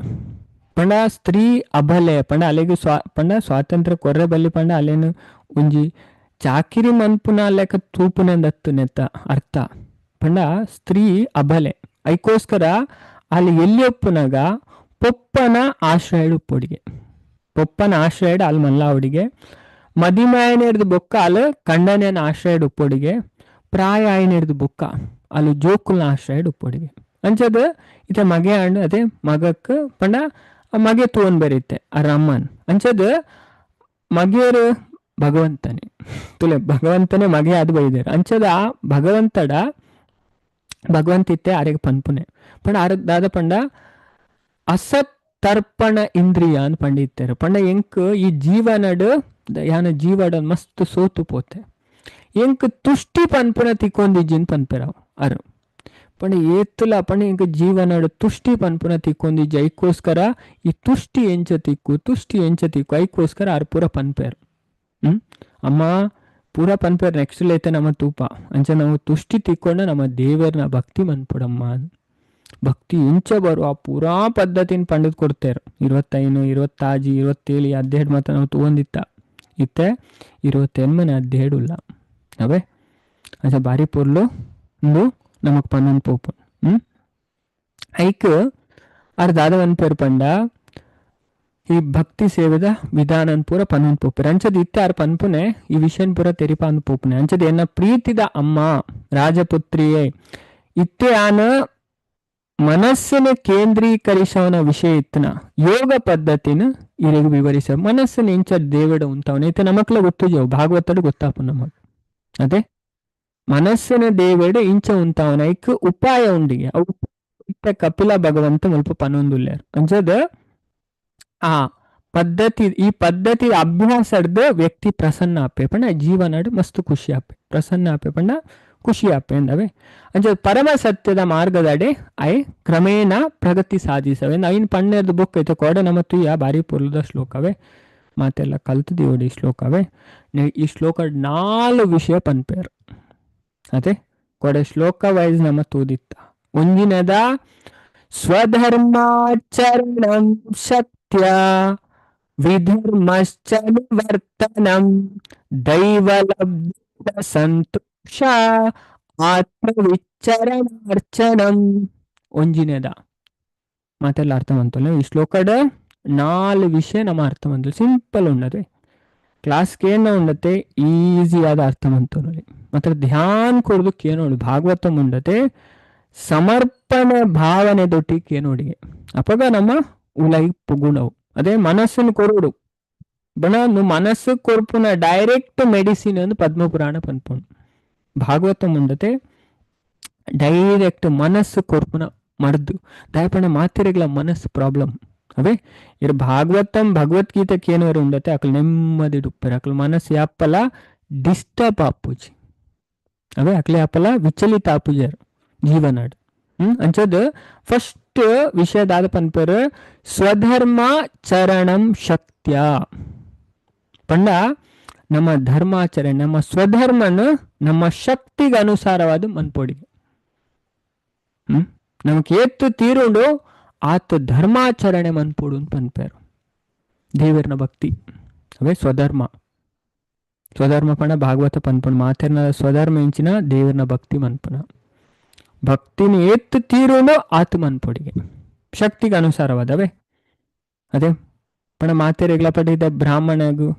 ಪಂಡ ಸ್ತ್ರೀ ಅಬಲೆ ಪಂಡ ಅಲೆಗ್ ಪಂಡ ಸ್ವಾತಂತ್ರ್ಯ ಕೊರ್ರೆ ಬಲ್ಲಿ ಪಂಡ ಅಲೇನು ಒಂಜಿ ಚಾಕಿರಿ ಮನ್ಪುನ ಲೆಕ್ಕ ತೂಪುನಂದತ್ತು ನೆತ್ತ ಅರ್ಥ ಪಂಡ ಸ್ತ್ರೀ ಅಬಲೆ ಐಕೋಸ್ಕರ ಅಲ್ಲಿ ಎಲ್ಲಿ ಒಪ್ಪುನಾಗ ಪೊಪ್ಪನ ಆಶ್ರಯ ಉಪ್ಪೊಡಿಗೆ ಪೊಪ್ಪನ ಆಶ್ರಯ ಅಲ್ಲಿ ಮಲ್ಲಾವಡಿಗೆ ಮದಿಮಾಯನೇರ್ದು ಬೊಕ್ಕ ಅಲ್ಲಿ ಕಂಡನೇನ ಆಶ್ರಯ ಉಪ್ಪೊಡಿಗೆ ಪ್ರಾಯ ಆಯನೇರ್ದು ಬೊಕ್ಕ ಅಲ್ಲಿ ಜೋಕುಲ್ನ ಆಶ್ರಯ ಉಪ್ಪೊಡಿಗೆ ಅಂಚದ ಇತ್ತೆ ಮಗೆ ಅಂಡ್ ಅದೇ ಮಗಕ್ ಪಂಡ ಆ ಮಗೆ ತೂವನ್ ಬರೀತೆ ಆ ರಮ್ಮನ್ ಅಂಚದ ಮಗೆಯರು ಭಗವಂತನೇ ತುಲೆ ಭಗವಂತನೇ ಮಗೆ ಅದು ಬೈದಾರೆ ಅಂಚದ ಆ ಭಗವಂತಡ ಭಗವಂತ ಇತ್ತೆ ಆರೆಗೆ ಪನ್ಪುನೆ ಪಂಡ ಆರ ದಾದ ಪಂಡ ಅಸತ್ ತರ್ಪಣ ಇಂದ್ರಿಯ ಅಂತ ಪಂಡಿತ್ತಾರೆ ಪಂಡ ಎಂಕ್ ಈ ಜೀವನಡ್ ಯಾನ ಜೀವಡ ಮಸ್ತ್ ಸೋತು ಪೋತೆ ಎಂಕ್ ತುಷ್ಟಿ ಪನ್ಪುನ ತಿಕ್ಕೊಂದಿಜ್ಜಿನ್ ಪನ್ಪೆರಾವ್ ಅರು ಪಂಡ ಏತ್ತುಲ ಪಂಡ ಎಂಕ್ ಜೀವನಡ್ ತುಷ್ಟಿ ಪನ್ಪುನ ತಿಕ್ಕೊಂದಿಜ್ಜಿ ಐಕೋಸ್ಕರ ಈ ತುಷ್ಟಿ ಎಂಚ ತಿಕ್ಕು ತುಷ್ಟಿ ಎಂಚ ತಿಕ್ಕು ಐಕೋಸ್ಕರ ಆರು ಪೂರ ಪನ್ಪೇರು. ಅಮ್ಮ ಪೂರ ಪನ್ಪೇರು ನೆಕ್ಸ್ಟ್ ಲೈತೆ ನಮ್ಮ ತೂಪ ಅಂಚ ನಾವು ತುಷ್ಟಿ ತಿಕ್ಕೊಂಡು ನಮ್ಮ ದೇವರನ್ನ ಭಕ್ತಿ ಮನ್ಪುಡಮ್ಮ ಭಕ್ತಿ ಇಂಚ ಬರುವ ಪೂರಾ ಪದ್ಧತಿನ ಪಂಡದ್ ಕೊಡ್ತೇರು 25 26 27 ಅಧ್ಯೇಡ್ ಮಾತ್ರ ನಾವು ತಗೊಂಡಿತ್ತ ಇತ್ತೆ 28 ಅಧ್ಯೇಡು ಇಲ್ಲ ಅವೇ ಅಂಚ ಬಾರಿ ಪೊರ್ಲು ಒಂದು ನಮಕ್ ಪನ್ನೊಂದು ಪೋಪು. ಐಕ್ ಆರ್ ದಾದ ಪೇರು ಪಂಡ ಈ ಭಕ್ತಿ ಸೇವೆದ ವಿಧಾನನ್ ಪೂರ ಪನ್ನೊಂದು ಪೋಪುರೆ ಅಂಚದ ಇತ್ತೆ ಆರ್ ಪನ್ಪುನೆ ಈ ವಿಷಯನ್ ಪೂರ ತೆರಿಪಾಂದು ಪೋಪುನೆ ಅಂಚದ ಎನ್ನ ಪ್ರೀತಿದ ಅಮ್ಮ ರಾಜಪುತ್ರಿಯೇ ಇತ್ತೆ ಆನ ಮನಸ್ಸನ್ನು ಕೇಂದ್ರೀಕರಿಸವನ ವಿಷಯ ಇತ್ತನ ಯೋಗ ಪದ್ಧತಿನ ಇರೆಗ್ ವಿವರಿಸ ಮನಸ್ಸನ್ನು ಇಂಚ ದೇವಡ ಉಂಟವನ ಇತ್ತೆ ನಮಕ್ಲ ಗೊತ್ತುಜವು ಭಾಗವತಡು ಗೊತ್ತಾಪು ನಮಗ್ ಅದೇ ಮನಸ್ಸಿನ ದೇವಡ ಇಂಚ ಉಂಟವನ ಐಕ್ ಉಪಾಯ ಉಂಡಿಗೆ ಅವು ಇತ್ತೆ ಕಪಿಲ ಭಗವಂತ ಮುಲ್ಪ ಪನೊಂದುಲ್ಲೇರು ಅಂಚದ ಆ ಪದ್ಧತಿ ಈ ಪದ್ಧತಿ ಅಭ್ಯಾಸ ವ್ಯಕ್ತಿ ಪ್ರಸನ್ನ ಆಪೆ ಪಂಡ ಜೀವನಡು ಮಸ್ತ್ ಖುಷಿ ಆಪೆ ಪ್ರಸನ್ನ ಆಪೆ ಪಂಡ ಖುಷಿ ಆಪೆ ಅಂದವೆ ಅಂಚ ಪರಮ ಸತ್ಯದ ಮಾರ್ಗದಡೆ I ಕ್ರಮೇಣ ಪ್ರಗತಿ ಸಾಧಿಸವೆ ಐನ್ ಪಣ್ಣೆರ್ದು ಬುಕ್ ಐತೆ ಕೋಡೆ ನಮ್ಮ ತುಯ್ಯ ಬಾರಿ ಪೊರ್ಲುದ ಶ್ಲೋಕವೇ ಮಾತೆಲ್ಲ ಕಲ್ತದಿವಡಿ ಈ ಶ್ಲೋಕವೇ ಈ ಶ್ಲೋಕ 4 ವಿಷಯ ಪನ್ಪೇರು ಅದೇ ಕೊಡೆ ಶ್ಲೋಕ ವೈಸ್ ನಮ್ಮ ತೂದಿತ್ತ ಒಂದಿನದ ಸ್ವಧರ್ಮಾಚರಣಂ ಸತ್ಯ ವಿಧರ್ಮಶ್ಚ ನಿವರ್ತನಂ ದೈವಲಬ್ಧ ಸಂತೋಷ ಆತ್ಮವಿಚರಣಾರ್ಚನಂ ಒಂಜಿನದ ಮಾತೆಲ್ಲ ಅರ್ಥ ಮಂತಲ್ಲ ಈ ಶ್ಲೋಕದ 4 ವಿಷಯ ನಮ್ಮ ಅರ್ಥ ಮಂತು ಸಿಂಪಲ್ ಉಂಡದೆ ಕ್ಲಾಸ್ಗೆ ಏನ ಉಂಡತೆ ಈಸಿಯಾದ ಅರ್ಥ ಮಂತು ಮಾತ್ರ ಧ್ಯಾನ ಕೊಡೋದಕ್ಕೆ ಏನೋಡು ಭಾಗವತ ಮುಂಡತೆ ಸಮರ್ಪಣೆ ಭಾವನೆ ದೊಟ್ಟಿಗೆ ಏನೋಡಿಗೆ ಅಪಗ ನಮ್ಮ ಉಲೈ ಪುಗುಣವು ಅದೇ ಮನಸ್ಸನ್ನು ಕೊರೋಡು ಬಣ ಮನಸ್ಸು ಕೊರ್ಪುನ ಡೈರೆಕ್ಟ್ ಮೆಡಿಸಿನ್ ಅಂದು ಪದ್ಮಪುರಾಣ ಪನ್ಪುಂಡು ಭಾಗವತ ಮುಂಡತೆ ಡೈರೆಕ್ಟ್ ಮನಸ್ಸು ಕೊರ್ಪುನ ಮರ್ದು ದಯಪಣ ಮಾತಿರಗ್ಲ ಮನಸ್ಸು ಪ್ರಾಬ್ಲಮ್ ಅವೇ ಇರ್ ಭಾಗವತಂ ಭಗವದ್ಗೀತೆಗೆ ಏನವರು ಉಂಡತೆ ಅಕಲ್ ನೆಮ್ಮದಿ ಉಪ್ಪರ ಅಕಲ್ ಮನಸ್ಸು ಯಾಪಲ ಡಿಸ್ಟರ್ಬ್ ಆಪುಜಿ ಅವೇ ಅಕ್ಲೆ ಯಾಪಲ ವಿಚಲಿತ ಆಪುಜಾರು ಜೀವನಾಡು. ಅಂಚದ್ ಫಸ್ಟ್ ವಿಷಯದಾದ ಪನ್ಪೇರು ಸ್ವಧರ್ಮ ಚರಣಂ ಶಕ್ತ್ಯ ಪಂಡ ನಮ್ಮ ಧರ್ಮಾಚರಣೆ ನಮ್ಮ ಸ್ವಧರ್ಮನ ನಮ್ಮ ಶಕ್ತಿಗೆ ಅನುಸಾರವಾದ ಮನ್ಪೊಡಿಗೆ ನಮಕ್ ಏತ್ತು ತೀರುಂಡು ಆತ ಧರ್ಮಾಚರಣೆ ಮನ್ಪೊಡು ಅಂತ ಪನ್ಪೇರು. ದೇವರ್ನ ಭಕ್ತಿ ಅವೇ ಸ್ವಧರ್ಮ. ಸ್ವಧರ್ಮ ಪಣ ಭಾಗವತ ಪನ್ಪುಣ ಮಾತೆರ್ನ ಸ್ವಧರ್ಮ ಇಂಚಿನ ದೇವರ್ನ ಭಕ್ತಿ ಮನ್ಪುನ. ಭಕ್ತಿನ ಏತ್ ತೀರುನು ಆತು ಮನ್ಪೊಡಿಗೆ ಶಕ್ತಿಗೆ ಅನುಸಾರವಾದವೇ. ಅದೇ ಪಣ ಮಾತೆರೆಗ್ಲ ಪಟ್ಟಿದ್ದ ಬ್ರಾಹ್ಮಣಗು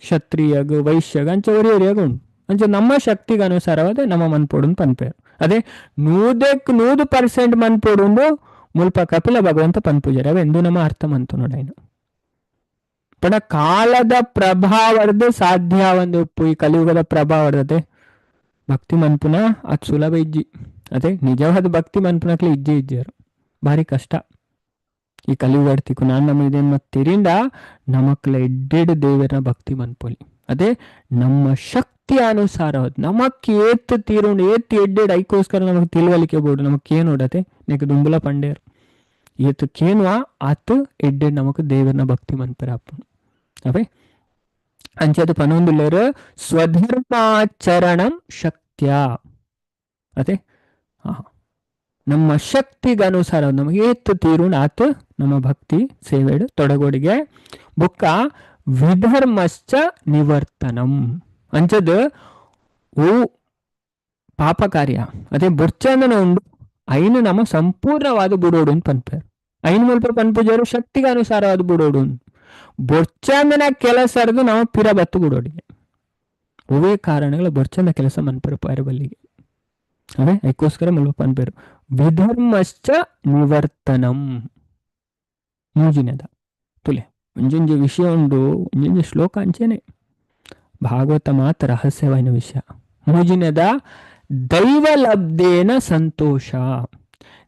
ಕ್ಷತ್ರಿಯಗು ವೈಶ್ಯಗು ಅಂಚೆ ಒರಿಯರಿಯಾಗ ಉಂಟು. ಅಂಚೆ ನಮ್ಮ ಶಕ್ತಿಗೆ ಅನುಸಾರವಾದ ನಮ್ಮ ಮನ್ಪೊಡುನ್ ಪನ್ಪೇರು. ಅದೇ 100% ಮನ್ಪೊಡುಂಡು ಮುಲ್ಪ ಕಪಿಲ ಭಗವಂತ ಪನ್ಪೂಜಾರಿ ಅವೆ ಎಂದು ನಮ್ಮ ಅರ್ಥ ಮಂತು ನೋಡೈನು. ಪಣ ಕಾಲದ ಪ್ರಭಾವದ ಸಾಧ್ಯ ಒಂದು ಉಪ್ಪು ಈ ಕಲಿಯುಗದ ಪ್ರಭಾವರ್ದತೆ ಭಕ್ತಿ ಮನ್ಪುನ ಅದು ಸುಲಭ ಇಜ್ಜಿ. ಅದೇ ನಿಜವಾದ ಭಕ್ತಿ ಮನ್ಪುನಕ್ಲೆ ಇಜ್ಜೆ ಇಜ್ಜಿಯರು ಭಾರಿ ಕಷ್ಟ ಈ ಕಲಿಯುಗಡ್ತಿಕ್ಕು. ನಾನು ನಮ್ಮ ಇದೇನು ಮತ್ತಿರಿಂದ ನಮಕ್ಲ ಎಡ್ಡೆಡ್ ದೇವರ ಭಕ್ತಿ ಮನ್ಪೊಲಿ. ಅದೇ ನಮ್ಮ ಶಕ್ತಿ ಅನುಸಾರ ನಮಕ್ ಏತ್ ತೀರುಂಡು ಏತ್ ಎಡ್ಡೆಡ್ ಐಕೋಸ್ಕರ ನಮಕ್ ತಿಳುವಳಿಕೆ ಬೋಡು. ನಮಕ್ ಏನೋಡತೆ ನೆಕ್ ದುಂಬುಲ ಪಂಡೇರು ಏತ್ ಕೇನುವ ಆತ್ ಎಡ್ಡೆಡ್ ನಮಕ್ ದೇವರನ ಭಕ್ತಿ ಮನ್ಪರ ಅಪ್ಪು. ಅವೇ ಅಂಚೆ ಅದು ಪನೊಂದುಲ್ಲೇರು ಸ್ವಧರ್ಮಾಚರಣಂ ಶಕ್ತ್ಯ. ಅದೇ ನಮ್ಮ ಶಕ್ತಿಗೆ ಅನುಸಾರ ನಮಗೆ ಏತ್ತು ತೀರುಂಡು ಆತು ನಮ್ಮ ಭಕ್ತಿ ಸೇವೆಡು ತೊಡಗೋಡಿಗೆ. ಬುಕ್ಕ ವಿಧರ್ಮಶ್ಚ ನಿವರ್ತನಂ ಅಂಚದು ಓ ಪಾಪ ಕಾರ್ಯ ಅದೇ ಬೊರ್ಚಂದನ ಉಂಡು ಐನು ನಮ್ಮ ಸಂಪೂರ್ಣವಾದ ಬುಡೋಡು ಅಂತ ಪನ್ಪೇರು. ಐನು ಮುಲ್ಪ ಪನ್ಪುಜರು ಶಕ್ತಿಗೆ ಅನುಸಾರವಾದ ಬುಡೋಡು. ಬೊರ್ಚಂದನ ಕೆಲಸರದು ನಾವು ಪಿರ ಬತ್ತು ಬುಡೋಡಿಗೆ ಒವೇ ಕಾರಣಗಳ ಬೊರ್ಚಂದ ಕೆಲಸ ಮನ್ಪೇರು ಪಾರಬಲ್ಲಿಗೆ. ಅವೇ ಅದಕ್ಕೋಸ್ಕರ ಮುಲ್ಪ ಪನ್ಪೇರು ವಿಧರ್ಮಶ್ಚ ನಿವರ್ತನಂ. ಮೂಜಿನದ ತುಲೆ ಒಂಜೊಂಜಿ ವಿಷಯ ಉಂಡು ಒಂಜೊಂಜಿ ಶ್ಲೋಕ ಅಂಚೆನೆ ಭಾಗವತ ಮಾತ್ರ ರಹಸ್ಯವಾದ ವಿಷಯ. ಮೂಜಿನದ ದೈವಲಬ್ಧೇನ ಸಂತೋಷ.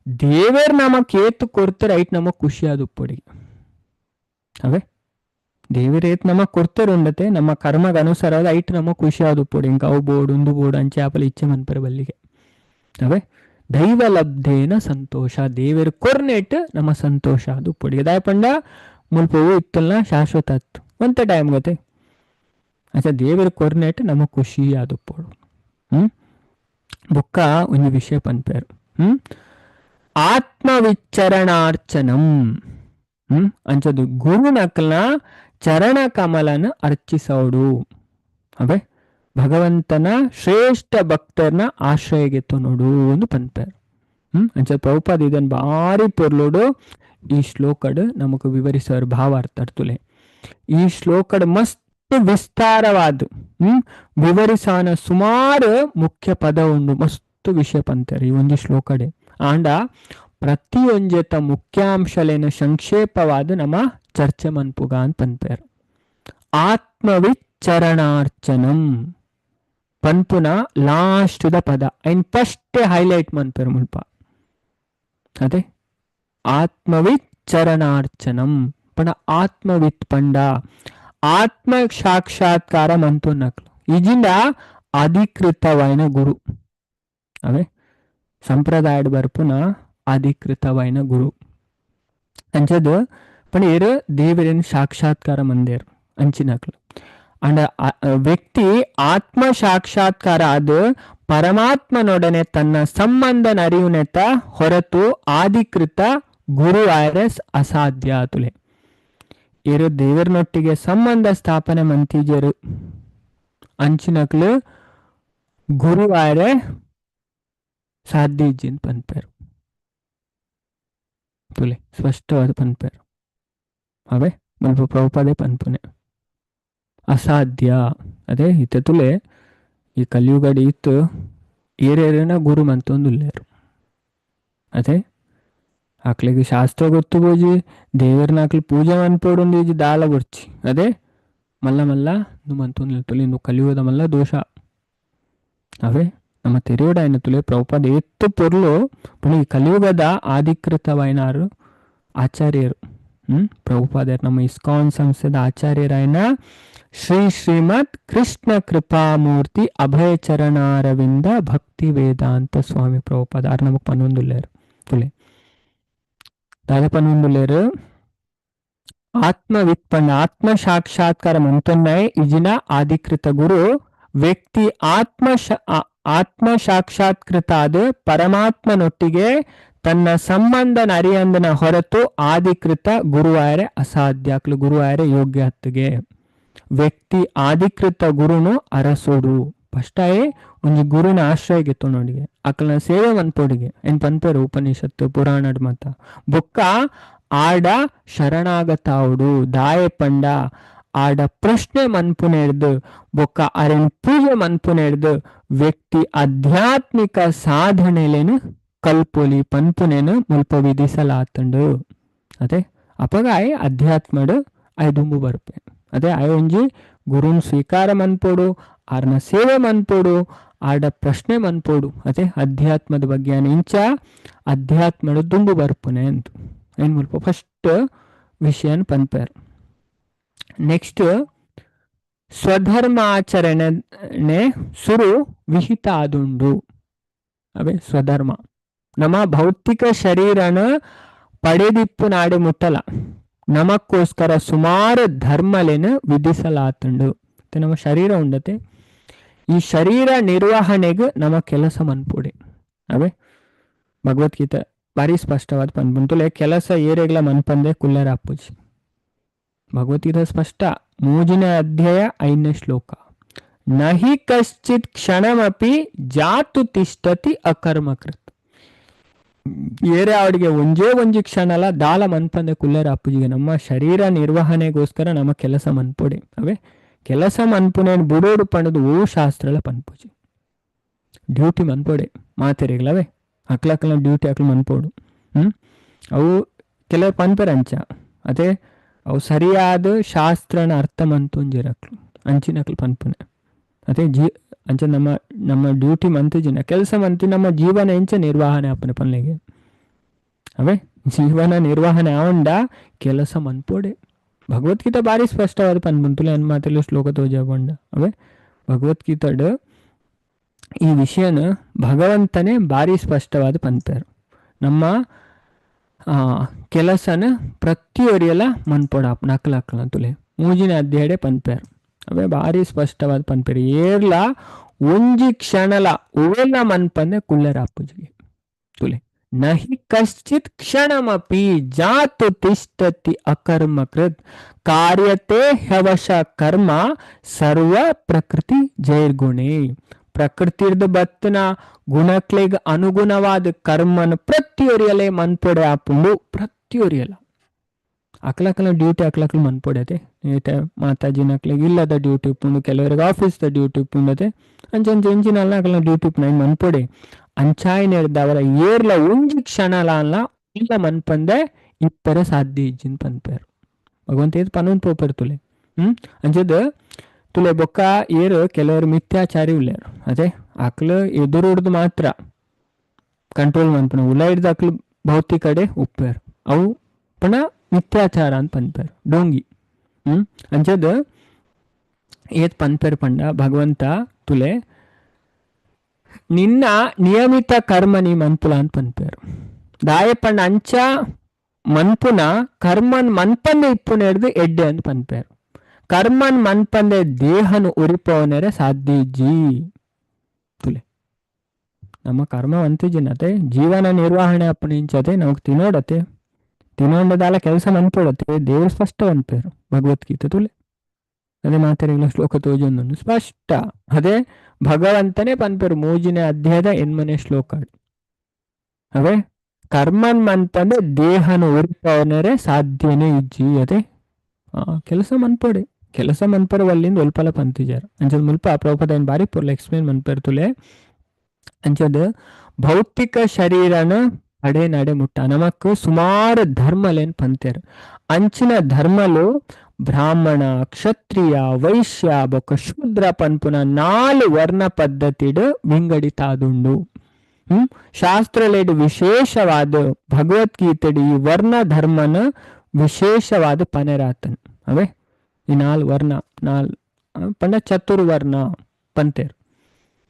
ದೇವರ್ ನಮಕ್ ಏತು ಕೊಡ್ತಾರೆ ಐಟ್ ನಮಗ್ ಖುಷಿ ಆದ ಉಪ್ಪೊಡಿಗೆ. ಅವೇ ದೇವರ ಏತ್ ನಮಗ್ ಕೊಡ್ತಾರೆ ಉಂಡತೆ ನಮ್ಮ ಕರ್ಮಗ ಅನುಸಾರವಾದ ಐಟ್ ನಮಗ್ ಖುಷಿ ಆದ ಉಪ್ಪೊಡಿ. ಇಂಕ ಅವು ಬೋಡು ಉಂದು ಬೋಡು ಅಂಚೆ ಆಪಲ ಇಚ್ಛೆ ಮನ್ಪರ ಬಲ್ಲಿಗೆ. ಅವೇ ದೈವಲಬ್ಧೇನ ಸಂತೋಷ ದೇವರು ಕೊರ್ನೆಟ್ ನಮ್ಮ ಸಂತೋಷ ಅದು ಉಪ್ಪೊಡಿಗೆ. ದಾಯಪಂಡ ಮುಲ್ಪ ಹೂ ಇತ್ತಲ್ಲ ಶಾಶ್ವತ ಅತ್ತು ಒಂತ ಟೈಮ್ ಗತೆ. ಅಚ್ಚ ದೇವರ ಕೊರ್ನೆಟ್ ನಮ್ಮ ಖುಷಿ ಆದುಪ್ಪೋಡು. ಬೊಕ್ಕ ಒಂಜಿ ವಿಷಯ ಪನ್ಪೇರು. ಆತ್ಮವಿಚರಣಾರ್ಚನಂ. ಅಂಚದು ಗುರುನಕ್ಲನ ಚರಣ ಕಮಲನ ಅರ್ಚಿಸೋಡು. ಅವೇ ಭಗವಂತನ ಶ್ರೇಷ್ಠ ಭಕ್ತರನ್ನ ಆಶ್ರಯಗೆತ್ತು ನೋಡು ಒಂದು ಪನ್ಪೇರು. ಅಂಚ ಪ್ರಭುಪಾದ ಇದನ್ ಭಾರಿ ಪೊರ್ಲೋಡು ಈ ಶ್ಲೋಕಡ್ ನಮಕ್ ವಿವರಿಸೋರು ಭಾವಾರ್ಥ ತುಲೆ. ಈ ಶ್ಲೋಕಡ್ ಮಸ್ತ್ ವಿಸ್ತಾರವಾದ ವಿವರಿಸಾನ ಸುಮಾರು ಮುಖ್ಯ ಪದ ಉಂಡು ಮಸ್ತ್ ವಿಷಯ ಪಂತಾರೆ ಈ ಒಂಜಿ ಶ್ಲೋಕಡೆ. ಆಂಡ ಪ್ರತಿಯೊಂಜೆತ ಮುಖ್ಯಾಂಶಲೇನ ಸಂಕ್ಷೇಪವಾದ ನಮ್ಮ ಚರ್ಚೆ ಮನ್ಪುಗ ಅಂತ ಪನ್ಪೇರು. ಆತ್ಮವಿಚರಣಾರ್ಚನಂ ಪನ್ಪುನ ಲಾಸ್ಟ್ the ಪದ ಐನ್ ಫಸ್ಟ್ ಹೈಲೈಟ್ ಮನ್ಪೇರು ಮುಲ್ಪ. ಅದೇ ಆತ್ಮವಿಚರಣಾರ್ಚನಂ ಪಣ ಆತ್ಮವಿತ್ ಪಂಡ ಆತ್ಮ ಸಾಕ್ಷಾತ್ಕಾರ ಮಂತುನ್ನಕ್ಲು ಇಜಿಂದ ಅಧಿಕೃತವೈನ ಗುರು. ಅವೇ ಸಂಪ್ರದಾಯಡ್ ಬರ್ಪುನ ಅಧಿಕೃತವೈನ ಗುರು ಅಂಚದು ಪಣ ಏರು ದೇವರೇನು ಸಾಕ್ಷಾತ್ಕಾರ ಮಂದೇರು ಅಂಚಿನಕ್ಲು. ಅಂಡ ವ್ಯಕ್ತಿ ಆತ್ಮ ಸಾಕ್ಷಾತ್ಕಾರ ಅದು ಪರಮಾತ್ಮನೊಡನೆ ತನ್ನ ಸಂಬಂಧ ಅರಿಯುನೆತ ಹೊರತು ಆಧಿಕೃತ ಗುರು ಆಯರಸ್ ಅಸಾಧ್ಯ ತುಲೆ. ಇರು ದೇವರನೊಟ್ಟಿಗೆ ಸಂಬಂಧ ಸ್ಥಾಪನೆ ಮಂತಿಜರು ಅಂಚಿನಕ್ಲು ಗುರು ಆಯರೆ ಸಾಧ್ಯ ಇಜ್ಜಿನ್ ಪನ್ಪೇರು ತುಲೆ ಸ್ಪಷ್ಟವಾದ ಪನ್ಪೇರು. ಅವೇ ಮುಲ್ಪ ಪ್ರಭುಪಾದೆ ಪನ್ಪುನೆ ಅಸಾಧ್ಯ. ಅದೇ ಇತ್ತ ತುಲೆ ಈ ಕಲಿಯುಗಡಿ ಇತ್ತು ಏರೇರೇನ ಗುರು ಮಂತೊಂದುಲ್ಲೇರು. ಅದೇ ಆಕ್ಲಿಗೆ ಶಾಸ್ತ್ರ ಗೊತ್ತು ಬೋಜಿ ದೇವರನ್ನ ಆಕ್ಲಿ ಪೂಜೆ ಮನ್ಪೋಡೊಂದು ಈಜಿ ದಾಲ ಬೊರ್ಚಿ. ಅದೇ ಮಲ್ಲ ಮಲ್ಲ ನು ತುಲೆ ಇನ್ನು ಕಲಿಯುಗದ ಮಲ್ಲ ದೋಷ. ಅವೇ ನಮ್ಮ ತೆರೆಯೋಡ ತುಲೆ ಪ್ರಭುಪಾದ ಎತ್ತು ಪೊರ್ಲು ಪುಣ ಈ ಕಲಿಯುಗದ ಆಧಿಕೃತವೈನಾರು ಆಚಾರ್ಯರು. ಪ್ರಭುಪಾದರು ನಮ್ಮ ಇಸ್ಕಾನ್ ಸಂಸ್ಥೆದ ಆಚಾರ್ಯರಾಯನ ಶ್ರೀ ಶ್ರೀಮದ್ ಕೃಷ್ಣ ಕೃಪಾಮೂರ್ತಿ ಅಭಯ ಚರಣಾರವಿಂದ ಭಕ್ತಿ ವೇದಾಂತ ಸ್ವಾಮಿ ಪ್ರಭುಪಾದ ಆರ್ ನಮಕ್ ಪನ್ನೊಂದುಲ್ಲೇರು ತುಲೆ ದಾದ ಪನ್ನೊಂದುಲ್ಲೇರು ಆತ್ಮವಿತ್ಪನ್ನ ಆತ್ಮ ಸಾಕ್ಷಾತ್ಕಾರ ಮಂತೊನ್ನೈ ಇಜಿನ ಅಧಿಕೃತ ಗುರು ವ್ಯಕ್ತಿ ಆತ್ಮ ಆತ್ಮ ಸಾಕ್ಷಾತ್ಕೃತ ಆದ ಪರಮಾತ್ಮನೊಟ್ಟಿಗೆ ತನ್ನ ಸಂಬಂಧನ ಅರಿಯಂದನ ಹೊರತು ಆಧಿಕೃತ ಗುರುವಾಯರೆ ಅಸಾಧ್ಯ. ಅಕ್ಲು ಗುರುವಾಯರೆ ಯೋಗ್ಯ ಹತ್ತಿಗೆ ವ್ಯಕ್ತಿ ಆಧಿಕೃತ ಗುರುನು ಅರಸೋಡು. ಫಸ್ಟಾಯೇ ಒಂಜಿ ಗುರುನ ಆಶ್ರಯಗೆ ತೊನೋಡಿಗೆ ಅಕ್ಲನ ಸೇವೆ ಮನ್ಪೋಡಿಗೆ ಏನ್ ಪನ್ಪೇರು ಉಪನಿಷತ್ತು ಪುರಾಣಡ್ ಮತ ಬೊಕ್ಕ ಆಡ ಶರಣಾಗತಾವುಡು ದಾಯೆ ಪಂಡ ಆಡ ಪ್ರಶ್ನೆ ಮನ್ಪುನೆಡ್ದು ಬೊಕ್ಕ ಅರೆನ್ ಪೂಜೆ ಮನ್ಪುನೆಡ್ದು ವ್ಯಕ್ತಿ ಆಧ್ಯಾತ್ಮಿಕ ಸಾಧನೆಲೇನು ಕಲ್ಪೊಲಿ ಪನ್ಪುನೇನು ಮುಲ್ಪ ವಿಧಿಸಲಾತಂಡು. ಅದೇ ಅಪಗ ಆಯ್ ಅಧ್ಯಾತ್ಮಡು ಆಯ್ ದುಂಬು ಬರ್ಪೆ. ಅದೇ ಆಯ್ ಒಂಜಿ ಗುರುನ್ ಸ್ವೀಕಾರ ಮನ್ಪೋಡು, ಆರ್ನ ಸೇವೆ ಮನ್ಪೋಡು, ಆಡ ಪ್ರಶ್ನೆ ಮನ್ಪೋಡು. ಅದೇ ಅಧ್ಯಾತ್ಮದ ಬಗ್ಗೆ ಇಂಚ ಅಧ್ಯಾತ್ಮಡು ದುಂಬು ಬರ್ಪುನೆ ಅಂತ ಏನ್ ಮುಲ್ಪ ಫಸ್ಟ್ ವಿಷಯನ್ ಪನ್ಪೇರ್. ನೆಕ್ಸ್ಟ್ ಸ್ವಧರ್ಮಾಚರಣೆ ಸುರು ವಿಹಿತ ಆದುಂಡು. ಅವೇ ಸ್ವಧರ್ಮ ನಮ್ಮ ಭೌತಿಕ ಶರೀರನ ಪಡೆದಿಪ್ಪು ನಾಡೆ ಮುಟ್ಟಲ ನಮಕ್ಕೋಸ್ಕರ ಸುಮಾರು ಧರ್ಮಲೇನು ವಿಧಿಸಲಾತುಂಡು. ಮತ್ತೆ ನಮ್ಮ ಶರೀರ ಉಂಡತೆ, ಈ ಶರೀರ ನಿರ್ವಹಣೆಗೆ ನಮ್ಮ ಕೆಲಸ ಮನ್ಪುಡೆ. ಅವೇ ಭಗವದ್ಗೀತೆ ಭಾರಿ ಸ್ಪಷ್ಟವಾದ ಪನ್ಪುಂತುಲೆ ಕೆಲಸ ಏರೆಗ್ಲ ಮನ್ಪಂದೆ ಕುಲ್ಲರ ಅಪ್ಪುಜಿ. ಭಗವದ್ಗೀತೆ ಸ್ಪಷ್ಟ 3ನೇ ಅಧ್ಯಾಯ 5ನೇ ಶ್ಲೋಕ. ನಹಿ ಕಶ್ಚಿತ್ ಕ್ಷಣಮಪಿ ಜಾತು ತಿಷ್ಟತಿ ಅಕರ್ಮಕೃತ್. ಏರೆ ಅವರಿಗೆ ಒಂಜೇ ಒಂಜಿ ಕ್ಷಣಲ ದಾಲ ಮನ್ಪಂದೆ ಕುಲ್ಲರ ಅಪ್ಪುಜಿಗೆ ನಮ್ಮ ಶರೀರ ನಿರ್ವಹಣೆಗೋಸ್ಕರ ನಮ್ಮ ಕೆಲಸ ಮನ್ಪೊಡೆ. ಅವೇ ಕೆಲಸ ಮನ್ಪುನೇನು ಬುಡೋಡು ಪಣದು ಓ ಶಾಸ್ತ್ರಲ ಪನ್ಪುಜಿ. Duty ಮನ್ಪೊಡೆ ಮಾತೆರಿಗ್ಲವೇ ಅಕ್ಲಕ್ಲ duty ಅಕ್ಲು ಮನ್ಪೋಡು. ಅವು ಕೆಲವು ಪನ್ಪೆರ್ ಅಂಚ ಅದೇ ಅವು ಸರಿಯಾದ ಶಾಸ್ತ್ರನ ಅರ್ಥ ಮಂತೊಂಜಿರಕ್ಲು ಅಂಚಿನಕ್ಲು ಪನ್ಪುನೆ. ಅದೇ ಜೀ ಅಂಚ ನಮ್ಮ ನಮ್ಮ ಡ್ಯೂಟಿ ಮಂತಿಜಿನ ಕೆಲಸ ಮಂತಿ ನಮ್ಮ ಜೀವನ ಎಂಚ ನಿರ್ವಹಣೆ ಅಪ್ಪನ ಪನ್ಲೆಗೆ. ಅವೇ ಜೀವನ ನಿರ್ವಹಣೆ ಆವಂಡ ಕೆಲಸ ಮನ್ಪೋಡೆ. ಭಗವದ್ಗೀತೆ ಭಾರಿ ಸ್ಪಷ್ಟವಾದ ಪನ್ಪುಂತುಲೆ ಅನ್ ಮಾತೆಲ್ಲ ಶ್ಲೋಕ ತೋಜಾಬಂಡ. ಅವೇ ಭಗವದ್ಗೀತೆಡ್ ಈ ವಿಷಯನ ಭಗವಂತನೇ ಭಾರಿ ಸ್ಪಷ್ಟವಾದ ಪನ್ಪೇರು. ನಮ್ಮ ಕೆಲಸನ ಪ್ರತಿಯೊರಿಯಲ ಮನ್ಪೋಡ ನಕ್ಲಕ್ಲ ತುಲೆ 3ನೇ ಅಧ್ಯಾಯ ಪನ್ಪೇರು. ಅವೇ ಭಾರಿ ಸ್ಪಷ್ಟವಾದ ಪನ್ಪೇರು. ಏರ್ಲ ಒಂಜಿ ಕ್ಷಣಲ ಓಲ ಮನ್ಪಂದೆ ಕುಲ್ಲರ ಅಪ್ಪುಜಿಗೆ ತುಲೆ. ನಹಿ ಕಶ್ಚಿತ್ ಕ್ಷಣಮಪಿ ಜಾತು ತಿಷ್ಟತಿ ಅಕರ್ಮಕೃತ್ ಕಾರ್ಯತೆ ಹ್ಯವಶ ಕರ್ಮ ಸರ್ವ ಪ್ರಕೃತಿ ಜೈರ್ಗುಣೇ. ಪ್ರಕೃತಿರ್ದ ಬತ್ತನ ಗುಣಕ್ಲೆಗ್ ಅನುಗುಣವಾದ ಕರ್ಮನ ಪ್ರತಿಯೊರಿಯಲೇ ಮನ್ಪೊಡೆ ಆಪುಂಡು. ಪ್ರತಿಯೊರಿಯಲ ಅಕ್ಲಕ್ಲ ಡ್ಯೂಟಿ ಅಕ್ಲಕ್ಲ ಮನ್ಪೊಡತೆ. ಮಾತಾಜಿನಕ್ಲೆಗ್ ಇಲ್ಲದ ಡ್ಯೂಟಿ ಉಪ್ಪುಂಡು, ಕೆಲವರಿಗೆ ಆಫೀಸ್ದ ಡ್ಯೂಟಿ ಉಪ್ಪುಂಡತೆ. ಅಂಚ ಎಂಚಿನಲ್ಲ ಅಕ್ಲ ಡ್ಯೂಟಿ ಉಪ್ಪುನ ಮನ್ಪೊಡೆ. ಅಂಚಾಯಿನೆರ್ದವರ ಏರ್ಲ ಒಂಜಿ ಕ್ಷಣಲ ಅಲ್ಲ ಇಲ್ಲ ಮನ್ಪಂದೆ ಇಪ್ಪರೆ ಸಾಧ್ಯ ಇಜ್ಜಿನ್ ಪನ್ಪೇರು ಭಗವಂತ ಏತ್ ಪನೊಂದು ಪೋಪೆರ್ ತುಲೆ. ಅಂಚದ ತುಲೆ ಬೊಕ್ಕ ಏರು ಕೆಲವರು ಮಿಥ್ಯಾಚಾರಿ ಉಲ್ಲೇರು. ಅದೇ ಅಕ್ಲು ಎದುರುಡ್ದು ಮಾತ್ರ ಕಂಟ್ರೋಲ್ ಮನ್ಪುನ ಉಲ ಹಿಡ್ದು ಅಕ್ಲು ಭೌತಿಕ ಕಡೆ ಉಪ್ಪೇರು ಅವು ಪಣ ಮಿಥ್ಯಾಚಾರ ಅಂತ ಪನ್ಪೇರು ಡೋಂಗಿ. ಅಂಚದ ಏತ್ ಪನ್ಪೇರು ಪಂಡ ಭಗವಂತ ತುಲೆ ನಿನ್ನ ನಿಯಮಿತ ಕರ್ಮ ನೀ ಮನ್ಪುಲ ಅಂತ ಪನ್ಪೇರು. ದಾಯ ಪಂಡ ಅಂಚ ಮನ್ಪುನ ಕರ್ಮನ್ ಮನ್ಪಂದೆ ಇಪ್ಪುನ ಹಿಡ್ದು ಎಡ್ಡೆ ಅಂತ ಪನ್ಪೇರು. ಕರ್ಮನ್ ಮನ್ಪಂದೆ ದೇಹನು ಉರಿಪವನರೆ ಸಾಧ್ಯ ಇಜ್ಜಿ ತುಲೆ. ನಮ್ಮ ಕರ್ಮ ಅಂತಿಜಿನತೆ ಜೀವನ ನಿರ್ವಹಣೆ ಅಪ್ಪು ನಿಂಚತೆ ನಮಗ್ ತಿನ್ನೋಡತೆ ತಿನ್ನೋಡದಾಲ ಕೆಲಸ ಮನ್ಪೊಡತೆ ದೇವರು ಸ್ಪಷ್ಟ ಅನ್ಪೇರು ಭಗವದ್ಗೀತೆ ತುಲೆ. ಅದೇ ಮಾತಾಡಿಲ್ಲ ಶ್ಲೋಕ ತೋಜೊಂದು ಸ್ಪಷ್ಟ. ಅದೇ ಭಗವಂತನೇ ಪನ್ಪೇರು 3ನೇ ಅಧ್ಯಾಯದ 8ನೇ ಶ್ಲೋಕ. ಅವೇ ಕರ್ಮನ್ ಮನ್ಪಂದೆ ದೇಹನು ಉರಿಪವನರೆ ಸಾಧ್ಯನೇ ಇಜ್ಜಿ. ಅದೇ ಕೆಲಸ ಮನ್ಪೊಡೆ ಕೆಲಸ ಮನ್ಪರು ಅಲ್ಲಿಂದ ಒಲ್ಪಲ ಪಂತಿಜಾರ ಅಂಚದ ಮುಲ್ಪ ಪ್ರಭುಪಾದ ಏನ್ ಬಾರಿ ಪೊರ್ಲು ಎಕ್ಸ್ಪ್ಲೇನ್ ಮನ್ಪೇರು ತುಲೆ. ಅಂಚದ ಭೌತಿಕ ಶರೀರನ ಅಡೆ ನಡೆ ಮುಟ್ಟ ನಮಕ್ ಸುಮಾರು ಧರ್ಮಲೇನ್ ಪಂತೇರು. ಅಂಚಿನ ಧರ್ಮಲು ಬ್ರಾಹ್ಮಣ ಕ್ಷತ್ರಿಯ ವೈಶ್ಯ ಬೊಕ್ಕ ಶೂದ್ರ ಪನ್ಪುನ 4 ವರ್ಣ ಪದ್ಧತಿಡ್ ವಿಂಗಡಿತಾದುಂಡು. ಶಾಸ್ತ್ರಲೇಡ್ ವಿಶೇಷವಾದ ಭಗವದ್ಗೀತೆಡ್ ಈ ವರ್ಣ ಧರ್ಮನ ವಿಶೇಷವಾದ ಪನೆರಾತನ್. ಅವೇ ಈ 4 ವರ್ಣ 4 ಪಂಡ ಚತುರ್ವರ್ಣ ಪಂತೇರು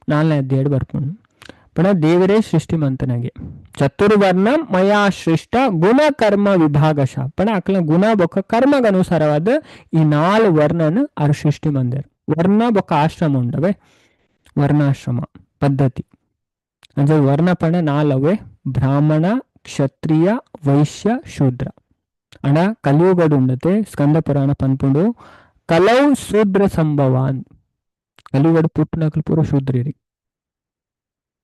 4ನೇ ಅಧ್ಯಾಯ ಬರ್ಪುಂಡು. ಪಂಡ ದೇವರೇ ಸೃಷ್ಟಿ ಮಂತನಾಗೆ ಚತುರ್ವರ್ಣ ಮಯಾ ಸೃಷ್ಟ ಗುಣ ಕರ್ಮ ವಿಭಾಗಶ. ಪಂಡ ಅಕ್ಲ ಗುಣ ಬೊಕ್ಕ ಕರ್ಮಗನುಸಾರವಾದ ಈ 4 ವರ್ಣನ ಆರು ಸೃಷ್ಟಿ ಮಂದಿರ್. ವರ್ಣ ಬೊಕ್ಕ ಆಶ್ರಮ ಉಂಡವೆ ವರ್ಣಾಶ್ರಮ ಪದ್ಧತಿ. ಅಂದ್ರೆ ವರ್ಣ ಪಂಡ 4 ಅವೇ ಬ್ರಾಹ್ಮಣ ಕ್ಷತ್ರಿಯ, ವೈಶ್ಯ, ಶೂದ್ರ. ಅಣ್ಣ ಕಲಿಯುಗಡು ಉಂಡತೆ ಸ್ಕಂದ ಪುರಾಣ ಪನ್ಪುಂಡು ಕಲೌ ಶೂದ್ರ ಸಂಭವಾನ್. ಕಲಿಯುಗಡು ಪುಟ್ಟುನಕುಲು ಪೂರ ಶೂದ್ರಿರಿ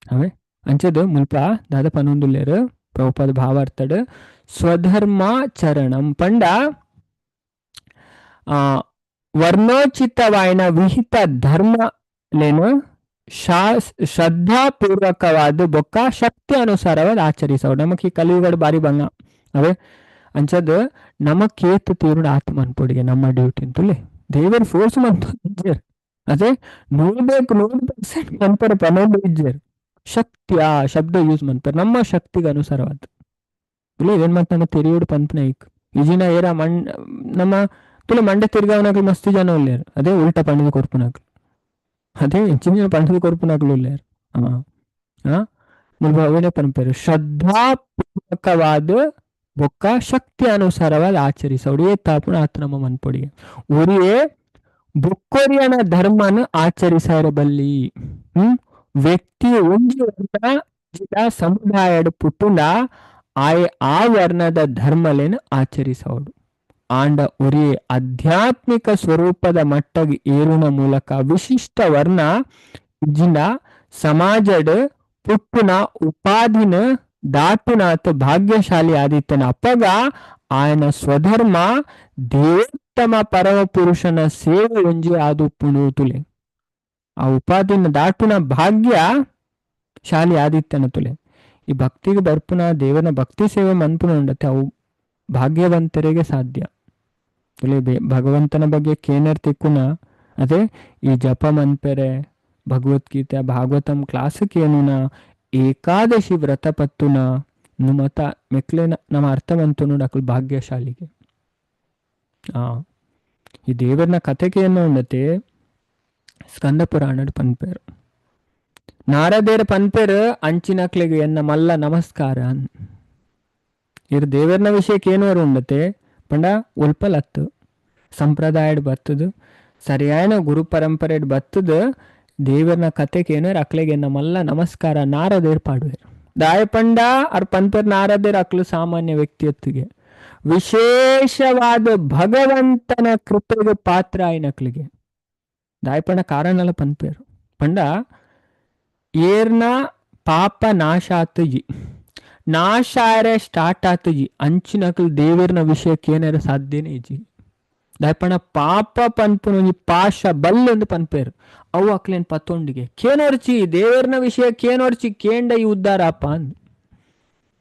ಅವೇ. ಅಂಚದ ಮುಲ್ಪ ದಾದ ಪನೊಂದುಲ್ಲೆರ್ ಪ್ರಭುಪಾದ ಭಾವಾರ್ಥಡ್ ಸ್ವಧರ್ಮಾಚರಣಂ ಪಂಡ ಆ ವರ್ಣೋಚಿತವಾಯಿನ ವಿಹಿತ ಧರ್ಮಲೇನು ಶ್ರದ್ಧಾಪೂರ್ವಕವಾದ ಬೊಕ್ಕ ಶಕ್ತಿ ಅನುಸಾರವಾದ ಆಚರಿಸವು. ನಮಕ್ ಈ ಕಲಿಯುಗಡು ಬಾರಿ ಬಂಗ ಅವೇ. ಅಂಚದ ನಮ ಕೇತು ತೀರುಡು ಆತ್ಮ ಅನ್ಪೊಡಿಗೆ ನಮ್ಮ ಡ್ಯೂಟಿ ಅಂತುಲೆ ದೇವರು ಫೋರ್ಸ್ ಮಂತು ಅದೇ 100ಕ್ಕೆ 100% ಮನ್ಪರ ಪನೊಂದು ಇಜ್ಜೆರ್. ಶಕ್ತಿಯ ಶಬ್ದ ಯೂಸ್ ಮನ್ಪರ ನಮ್ಮ ಶಕ್ತಿಗೆ ಅನುಸಾರವಾದ ತುಲೆ ಇದೇನ್ ಮತ್ತೆ ನಮ್ಮ ತೆರಿಯೋಡು ಪನ್ಪುನ ಐಕ್ ಇಜಿನ ಏರ ಮಣ್ ನಮ್ಮ ತುಲೆ ಮಂಡೆ ತಿರ್ಗಾವನಾಗ್ಲು ಮಸ್ತ್ ಜನ ಉಲ್ಲೇರು. ಅದೇ ಉಲ್ಟಾ ಪಂಡದ ಕೊರ್ಪುನಾಕ್ಲು, ಅದೇ ಹೆಚ್ಚಿನ ಪಂಡದ ಕೊರ್ಪುನಾಕ್ಲು ಉಲ್ಲೇರು. ಆ ಮುಲ್ಪ ಅವೇನೆ ಪನ್ಪೆರು ಶ್ರದ್ಧಾಪೂರ್ವಕವಾದ ಬೊಕ್ಕ ಶಕ್ತಿ ಅನುಸಾರವಾದ ಆಚರಿಸೋಡು ಏತಾಪುಣ ಆತ ನಮ್ಮ ಮನ್ಪೊಡಿಗೆ ಉರಿಯೇ ಬೊಕ್ಕೊರಿಯನ ಧರ್ಮನ ಆಚರಿಸಬಲ್ಲಿ. ವ್ಯಕ್ತಿ ಒಂಜಿ ವರ್ಣ ಸಮುದಾಯಡ್ ಪುಟ್ಟುಂಡ ಆಯೆ ಆ ವರ್ಣದ ಧರ್ಮಲೇನು ಆಚರಿಸೋಡು. ಆಂಡ ಒರಿಯೇ ಆಧ್ಯಾತ್ಮಿಕ ಸ್ವರೂಪದ ಮಟ್ಟಗ್ ಏರುನ ಮೂಲಕ ವಿಶಿಷ್ಟ ವರ್ಣ ಇಜ್ಜಿಂಡ ಸಮಾಜಡ್ ಪುಟ್ಟುನ ಉಪಾಧಿನ ದಾಟುನಾಥ ಭಾಗ್ಯಶಾಲಿ ಆದಿತ್ತನ ಅಪ್ಪಗ ಆಯನ ಸ್ವಧರ್ಮ ದೇವೋತ್ತಮ ಪರಮ ಪುರುಷನ ಸೇವೆ ಒಂಜಿ ಆದು ಪುಣು ತುಲೆ. ಆ ಉಪಾಧಿನ ದಾಟುನ ಭಾಗ್ಯ ಶಾಲಿ ಆದಿತ್ತನ ತುಲೆ. ಈ ಭಕ್ತಿಗೆ ಬರ್ಪುನ ದೇವನ ಭಕ್ತಿ ಸೇವೆ ಮನ್ಪುನ ಉಂಡತೆ ಅವು ಭಾಗ್ಯವಂತರಿಗೆ ಸಾಧ್ಯ ತುಲೆ. ಭಗವಂತನ ಬಗ್ಗೆ ಕೇನರ್ ತಿಕ್ಕುನ ಅದೇ ಈ ಜಪ ಮನ್ಪೆರೆ ಭಗವದ್ಗೀತೆ ಭಾಗವತಂ ಕ್ಲಾಸಕ್ಕೆ ಏನುನ ಏಕಾದಶಿ ವ್ರತ ಪತ್ತುನ ಮತ ಮೆಕ್ಲೆನ ನಮ್ಮ ಅರ್ಥವಂತು ನೋಡು ಅಕಲ್ ಭಾಗ್ಯಶಾಲಿಗೆ. ಆ ಈ ದೇವರನ ಕಥೆಗೆ ಏನು ಉಂಡತೆ ಸ್ಕಂದ ಪುರಾಣಡ್ ಪನ್ಪೇರು ನಾರದೇರ ಪನ್ಪೇರು ಅಂಚಿನಕ್ಲೆಗ್ ಎನ್ನ ಮಲ್ಲ ನಮಸ್ಕಾರ. ಇರ್ ದೇವರನ ವಿಷಯಕ್ಕೆ ಏನೋರು ಉಂಡತೆ ಪಂಡ ಒಲ್ಪಲತ್ತು ಸಂಪ್ರದಾಯಡ್ ಬತ್ತದು ಸರಿಯಾದ ಗುರು ಪರಂಪರೆಡ್ ಬತ್ತದು ದೇವರನ ಕಥೆಗೆ ಏನೋರು ಅಕ್ಲೆಗೆ ಎನ್ನ ಮಲ್ಲ ನಮಸ್ಕಾರ ನಾರದೇರ್ ಪಾಡುವೇರು. ದಾಯ ಪಂಡ ಅರ್ ಪನ್ಪೇರ್ ನಾರದೇರ್ ಅಕ್ಲು ಸಾಮಾನ್ಯ ವ್ಯಕ್ತಿಯತ್ತಿಗೆ ವಿಶೇಷವಾದ ಭಗವಂತನ ಕೃಪೆಗೆ ಪಾತ್ರ ಆಯ್ನಕ್ಲಿಗೆ ದಾಯಪಂಡ ಕಾರಣಲ ಪನ್ಪೇರು ಪಂಡ ಏರ್ನ ಪಾಪ ನಾಶ ಆತುಜಿ ನಾಶ ಆರೆ ಸ್ಟಾರ್ಟ್ ಆತುಜಿ ಅಂಚಿನಕ್ಲು ದೇವರನ ವಿಷಯಕ್ಕೆ ಏನಾರ ಸಾಧ್ಯನೇ ಇಜ್ಜಿ. ದಾಯಪಂಡ ಪಾಪ ಪನ್ಪುನ ಒಂಜಿ ಪಾಶ ಬಲ್ಲೊಂದು ಪನ್ಪೇರು ಅವು ಅಕ್ಲೇನ್ ಪತ್ತೊಂಡಿಗೆ ಕೇನೋರ್ಚಿ ದೇವರನ ವಿಷಯ ಕೇನೋರ್ಚಿ ಕೇಂಡ ಈ ಉದ್ದಾರ ಅಪ್ಪ ಅಂದ್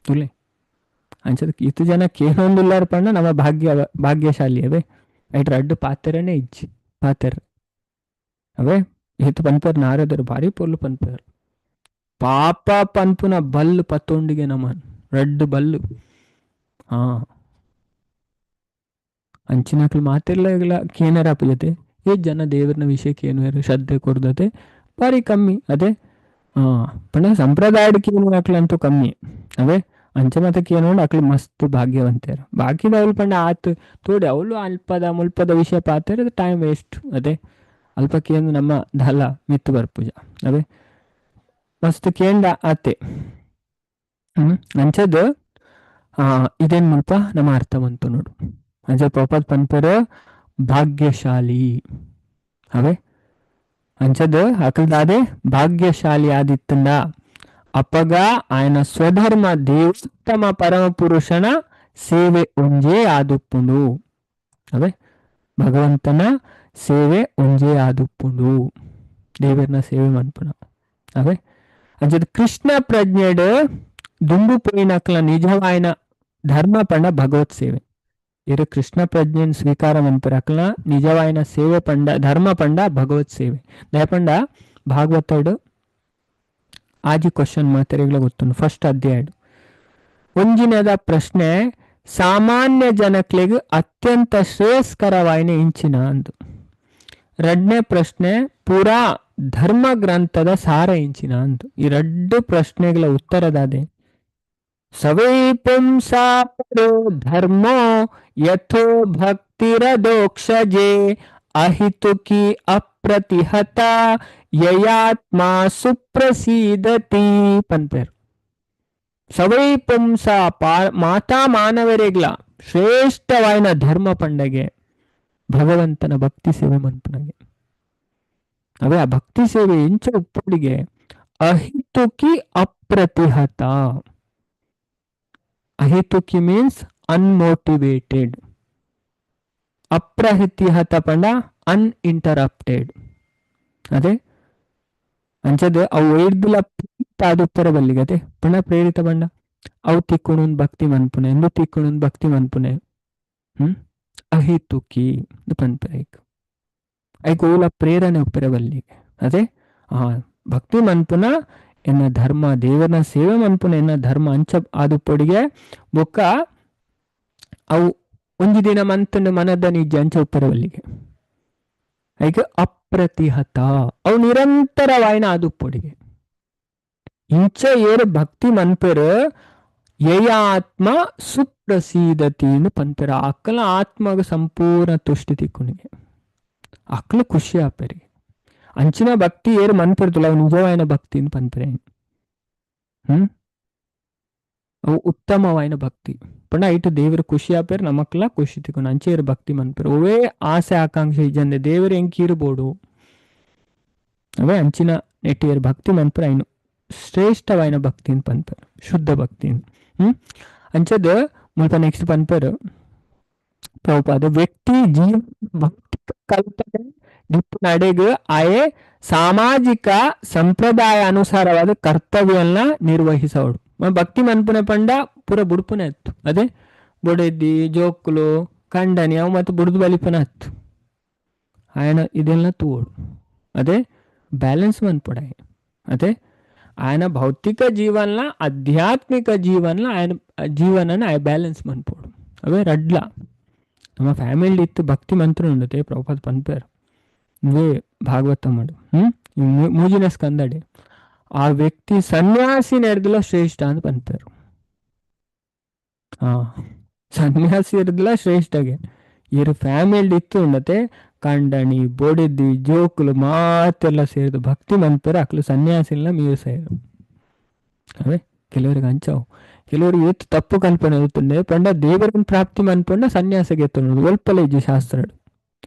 ತುಲೆ. ಅಂಚದಕ್ಕೆ ಇತ್ತು ಜನ ಕೇನೊಂದುಲ್ಲಾರ ಪಂಡ ನಮ್ಮ ಭಾಗ್ಯಶಾಲಿ ಅವೇ ಐಟ್ ರಡ್ಡು ಪಾತೆರನೇ ಇಜ್ಜಿ ಪಾತೆರ ಅವೇ ಇತ್ತು ಪನ್ಪೇರು ನಾರದರು ಭಾರಿ ಪೊರ್ಲು ಪನ್ಪೇರು ಪಾಪ ಪನ್ಪುನ ಬಲ್ಲು ಪತ್ತೊಂಡಿಗೆ ನಮನ್ ರಡ್ಡು ಬಲ್ಲು. ಹಾ ಅಂಚಿನಕ್ಲು ಮಾತಿರ್ಲ ಕೇನರ ಜೊತೆ ಏ ಜನ ದೇವರನ ವಿಷಯಕ್ಕೆ ಏನು ಶ್ರದ್ಧೆ ಕೊರ್ದತೆ ಭಾರಿ ಕಮ್ಮಿ ಅದೇ. ಹಾ ಪಂಡ ಸಂಪ್ರದಾಯಕ್ಕೆ ಏನು ಅಕ್ಲಂತೂ ಕಮ್ಮಿ ಅವೇ. ಅಂಚೆ ಮತಕ್ಕೆ ಏನು ಅಕ್ಲು ಮಸ್ತ್ ಭಾಗ್ಯವಂತರು. ಬಾಕಿದ ಅವಳು ಪಂಡ ಆತು ತೋಡಿ ಅವಳು ಅಲ್ಪದ ಮುಲ್ಪದ ವಿಷಯ ಪಾತಾರೆ ಟೈಮ್ ವೇಸ್ಟ್ ಅದೇ. ಅಲ್ಪಕ್ಕೇನು ನಮ್ಮ ಧಲ ಮಿತ್ತು ಬರ್ಪೂಜ ಅವೇ ಮಸ್ತ್ ಕೇಂಡ ಆತೆ. ಅಂಚದು ಇದೇನ್ ಮುಲ್ಪ ನಮ್ಮ ಅರ್ಥವಂತು ನೋಡು. ಅಂಚ ಪ್ರಪದ್ ಪನ್ಪೆರ್ ಭಾಗ್ಯಶಾಲಿ ಅವೇ. ಅಂಚದು ಅಕಲ್ದಾದೆ ಭಾಗ್ಯಶಾಲಿ ಆದಿತ್ತಂದ ಅಪ್ಪಗ ಆಯನ ಸ್ವಧರ್ಮ ದೇವೋತ್ತಮ ಪರಮ ಪುರುಷನ ಸೇವೆ ಒಂಜೇ ಆದುಪ್ಪುಂಡು ಅವೇ. ಭಗವಂತನ ಸೇವೆ ಒಂಜೇ ಆದುಪ್ಪುಂಡು ದೇವರನ ಸೇವೆ ಮನ್ಪುನ ಅವೇ. ಅಂಚದ ಕೃಷ್ಣ ಪ್ರಜ್ಞೆಡ್ ದುಂಬು ಪೋಯಿನಕ್ಲ ನಿಜವಾಯನ ಧರ್ಮ ಪಂಡ ಭಗವತ್ ಸೇವೆ. ಇರು ಕೃಷ್ಣ ಪ್ರಜ್ಞೆನ್ ಸ್ವೀಕಾರ ಮನ್ಪುರ ಅಕ್ಲ ನಿಜವಾಯನ ಸೇವೆ ಪಂಡ ಧರ್ಮ ಪಂಡ ಭಗವತ್ ಸೇವೆ. ದಯಪಂಡ ಭಾಗವತಡ್ ಆಜಿ ಕ್ವಶನ್ ಮಾತೆರೆಗ್ಲ ಗೊತ್ತುಂಡು. ಫಸ್ಟ್ ಅಧ್ಯಾಯ ಒಂಜಿನದ ಪ್ರಶ್ನೆ ಸಾಮಾನ್ಯ ಜನಕ್ಲೆಗ್ ಅತ್ಯಂತ ಶ್ರೇಯಸ್ಕರವಾಯಿನ ಇಂಚಿನ ಅಂದು. ರಡ್ನೇ ಪ್ರಶ್ನೆ ಪೂರಾ ಧರ್ಮ ಗ್ರಂಥದ ಸಾರ ಇಂಚಿನ ಅಂದು. ಈ ರಡ್ಡು ಪ್ರಶ್ನೆಗಳ ಉತ್ತರದಾದೆ ಸವೈ ಪುಂಸಾ ಪರೋ ಧರ್ಮೋ ಯಥೋ ಭಕ್ತಿರದೋಕ್ಷಜೆ ಅಹಿತುಕಿ ಅಪ್ರತಿಹತ ಯಯಾತ್ಮಾ ಸುಪ್ರಸೀದತಿ ಪನ್ಪೇರು. ಸವೈ ಪುಂಸ ಮಾತಾ ಮಾನವರಿಗ್ಲ ಶ್ರೇಷ್ಠವಾಯಿನ ಧರ್ಮ ಪಂಡಗೆ ಭಗವಂತನ ಭಕ್ತಿ ಸೇವೆ ಮನ್ಪುನಗೆ. ಅವೇ ಆ ಭಕ್ತಿ ಸೇವೆ ಇಂಚ ಉಪ್ಪುಡಿಗೆ ಅಹಿತುಕಿ ಅಪ್ರತಿಹತ. ಅಹಿತುಕಿ ಮೀನ್ಸ್ ಅನ್ಮೋಟಿವೇಟೆಡ್, ಅಪ್ರತಿಹತ ಪಂಡ ಅನ್ಇಂಟರಪ್ಟೆಡ್. ಅದೇ ಅಂಚದ ಅವು ಒಯ್ದುಲ ಆದುಪ್ಪರ ಬಲ್ಲಿಗತೆ ಪಂಡ ಪ್ರೇರಿತ ಬಂಡ ಅವು ತಿಕ್ಕೊಣುನ್ ಭಕ್ತಿ ಮನ್ಪುನೆ ಎಂದು ತಿಕ್ಕೊಣುನ್ ಭಕ್ತಿ ಮನ್ಪುನೆ. ಅಹಿತುಕಿ ಪನ್ಪೆ ಐಕ್ ಐಕ್ ಓಲ ಪ್ರೇರಣೆ ಉಪ್ಪರ ಬಲ್ಲಿಗೆ. ಅದೇ ಆ ಭಕ್ತಿ ಮನ್ಪುನ ಎನ್ನ ಧರ್ಮ, ದೇವನ ಸೇವೆ ಮನ್ಪುನ ಎನ್ನ ಧರ್ಮ ಅಂಚ ಆದುಪ್ಪೊಡಿಗೆ ಬೊಕ್ಕ ಅವು ಒಂಜಿ ದಿನ ಮಂತಂಡು ಮನದ ನಿಜ ಅಂಚ ಉಪ್ಪರ ಬಲ್ಲಿಗೆ ಐಕ್ ಅಪ್ರತಿಹತ ಅವು ನಿರಂತರವಾಯಿನ ಆದುಪ್ಪೊಡಿಗೆ. ಇಂಚ ಏರು ಭಕ್ತಿ ಮನ್ಪೆರು ಯಯಾತ್ಮ ಸುಪ್ರಸೀದತಿ ಪನ್ಪೆರ ಅಕ್ಕಲ ಆತ್ಮಗ ಸಂಪೂರ್ಣ ತುಷ್ಟಿ ತಿಕ್ಕುನಿಗೆ ಅಕ್ಕಲು ಖುಷಿ ಆಪೆರಿ. ಅಂಚಿನ ಭಕ್ತಿ ಏರು ಮನ್ಪೆರ್ತುಲ್ಲ ಅವು ನಿಜವಾಯಿನ ಭಕ್ತಿ ಪನ್ಪೆರೆ. ಅವು ಉತ್ತಮವಾಯಿನ ಭಕ್ತಿ ಪಂಡ ಐಟು ದೇವರು ಖುಷಿ ಆಪೇರು ನಮಕ್ಲ ಖುಷಿ ತಿಕ್ಕೊಂಡು ಅಂಚೇರು ಭಕ್ತಿ ಮನ್ಪೆರು. ಅವೇ ಆಸೆ ಆಕಾಂಕ್ಷೆ ಇಜ್ಜಂದೆ ದೇವರು ಎಂಕೀರ್ಬೋಡು ಅವೇ ಅಂಚಿನ ನೆಟ್ಟಿಯರು ಭಕ್ತಿ ಮನ್ಪೆರು ಐನು ಶ್ರೇಷ್ಠವಾಯಿನ ಭಕ್ತಿ ಪನ್ಪೆರು, ಶುದ್ಧ ಭಕ್ತಿ. ಅಂಚದ ಮುಲ್ಪ ನೆಕ್ಸ್ಟ್ ಪನ್ಪೆರು ಪ್ರಭುಪಾದ ವ್ಯಕ್ತಿ ಜೀವ ಭೌತಿಕ ಕಲ್ಪನೆ ನಡೆಗೆ ಆಯೆ ಸಾಮಾಜಿಕ ಸಂಪ್ರದಾಯ ಅನುಸಾರವಾದ ಕರ್ತವ್ಯನ್ನ ನಿರ್ವಹಿಸೋಡು. ಭಕ್ತಿ ಮನ್ಪುನೆ ಪಂಡ ಪೂರ ಬುಡ್ಪುನೆ ಅತ್ತು. ಅದೇ ಬೊಡೆದ್ದಿ ಜೋಕುಲು ಕಂಡನಿ ಅವು ಮತ್ತು ಬುಡ್ದು ಬಲಿಪನ ಹತ್ತು ఆయన ಇದೆಲ್ಲ ತೂವೋಡು. ಅದೇ ಬ್ಯಾಲೆನ್ಸ್ ಮನ್ಪುಡಾಯ. ಅದೇ ఆయన ಭೌತಿಕ ಜೀವನ ಆಧ್ಯಾತ್ಮಿಕ ಜೀವನ ఆయన ಜೀವನನ ಆಯ ಬ್ಯಾಲೆನ್ಸ್ ಮನ್ಪೋಡು. ಅವೇ ರಡ್ಲ ನಮ್ಮ ಫ್ಯಾಮಿಲಿ ಇತ್ತು ಭಕ್ತಿ ಮಂತ್ರ ಉಂಡತೆ ಪ್ರಭುಪಾದ ಪನ್ಪೇರು ಇವೇ ಭಾಗವತ ಮಾಡು. ಮೂಜಿನ ಸ್ಕಂದಡೆ ಆ ವ್ಯಕ್ತಿ ಸನ್ಯಾಸಿ ನೆರೆದಿಲ್ಲ ಶ್ರೇಷ್ಠ ಅಂತ ಪನ್ಪೇರು. ಹಾ ಸನ್ಯಾಸಿ ಇರದಿಲ್ಲ ಶ್ರೇಷ್ಠಗೆ ಇವ್ರ ಫ್ಯಾಮಿಲಿ ಇತ್ತು ಉಂಡತೆ ಕಂಡಣಿ ಬೊಡಿದಿ ಜೋಕುಲು ಮಾತೆಲ್ಲ ಸೇರಿದು ಭಕ್ತಿ ಮನ್ಪೇರು ಅಕ್ಲು ಸನ್ಯಾಸಿಲ್ಲ ಮೀರು ಸೇರು. ಅವೇ ಕೆಲವರಿಗೆ ಅಂಚಾವು ಕೆಲವರು ಏತ್ ತಪ್ಪು ಕಲ್ಪನೆ ಇರ್ತದೆ ಪಂಡ ದೇವರನ್ನು ಪ್ರಾಪ್ತಿ ಮನ್ಪಂಡ ಸನ್ಯಾಸಗೆ ಎತ್ತುನ್ನದು ಒಲ್ಪಲ ಇಜ್ಜಿ ಶಾಸ್ತ್ರಡು.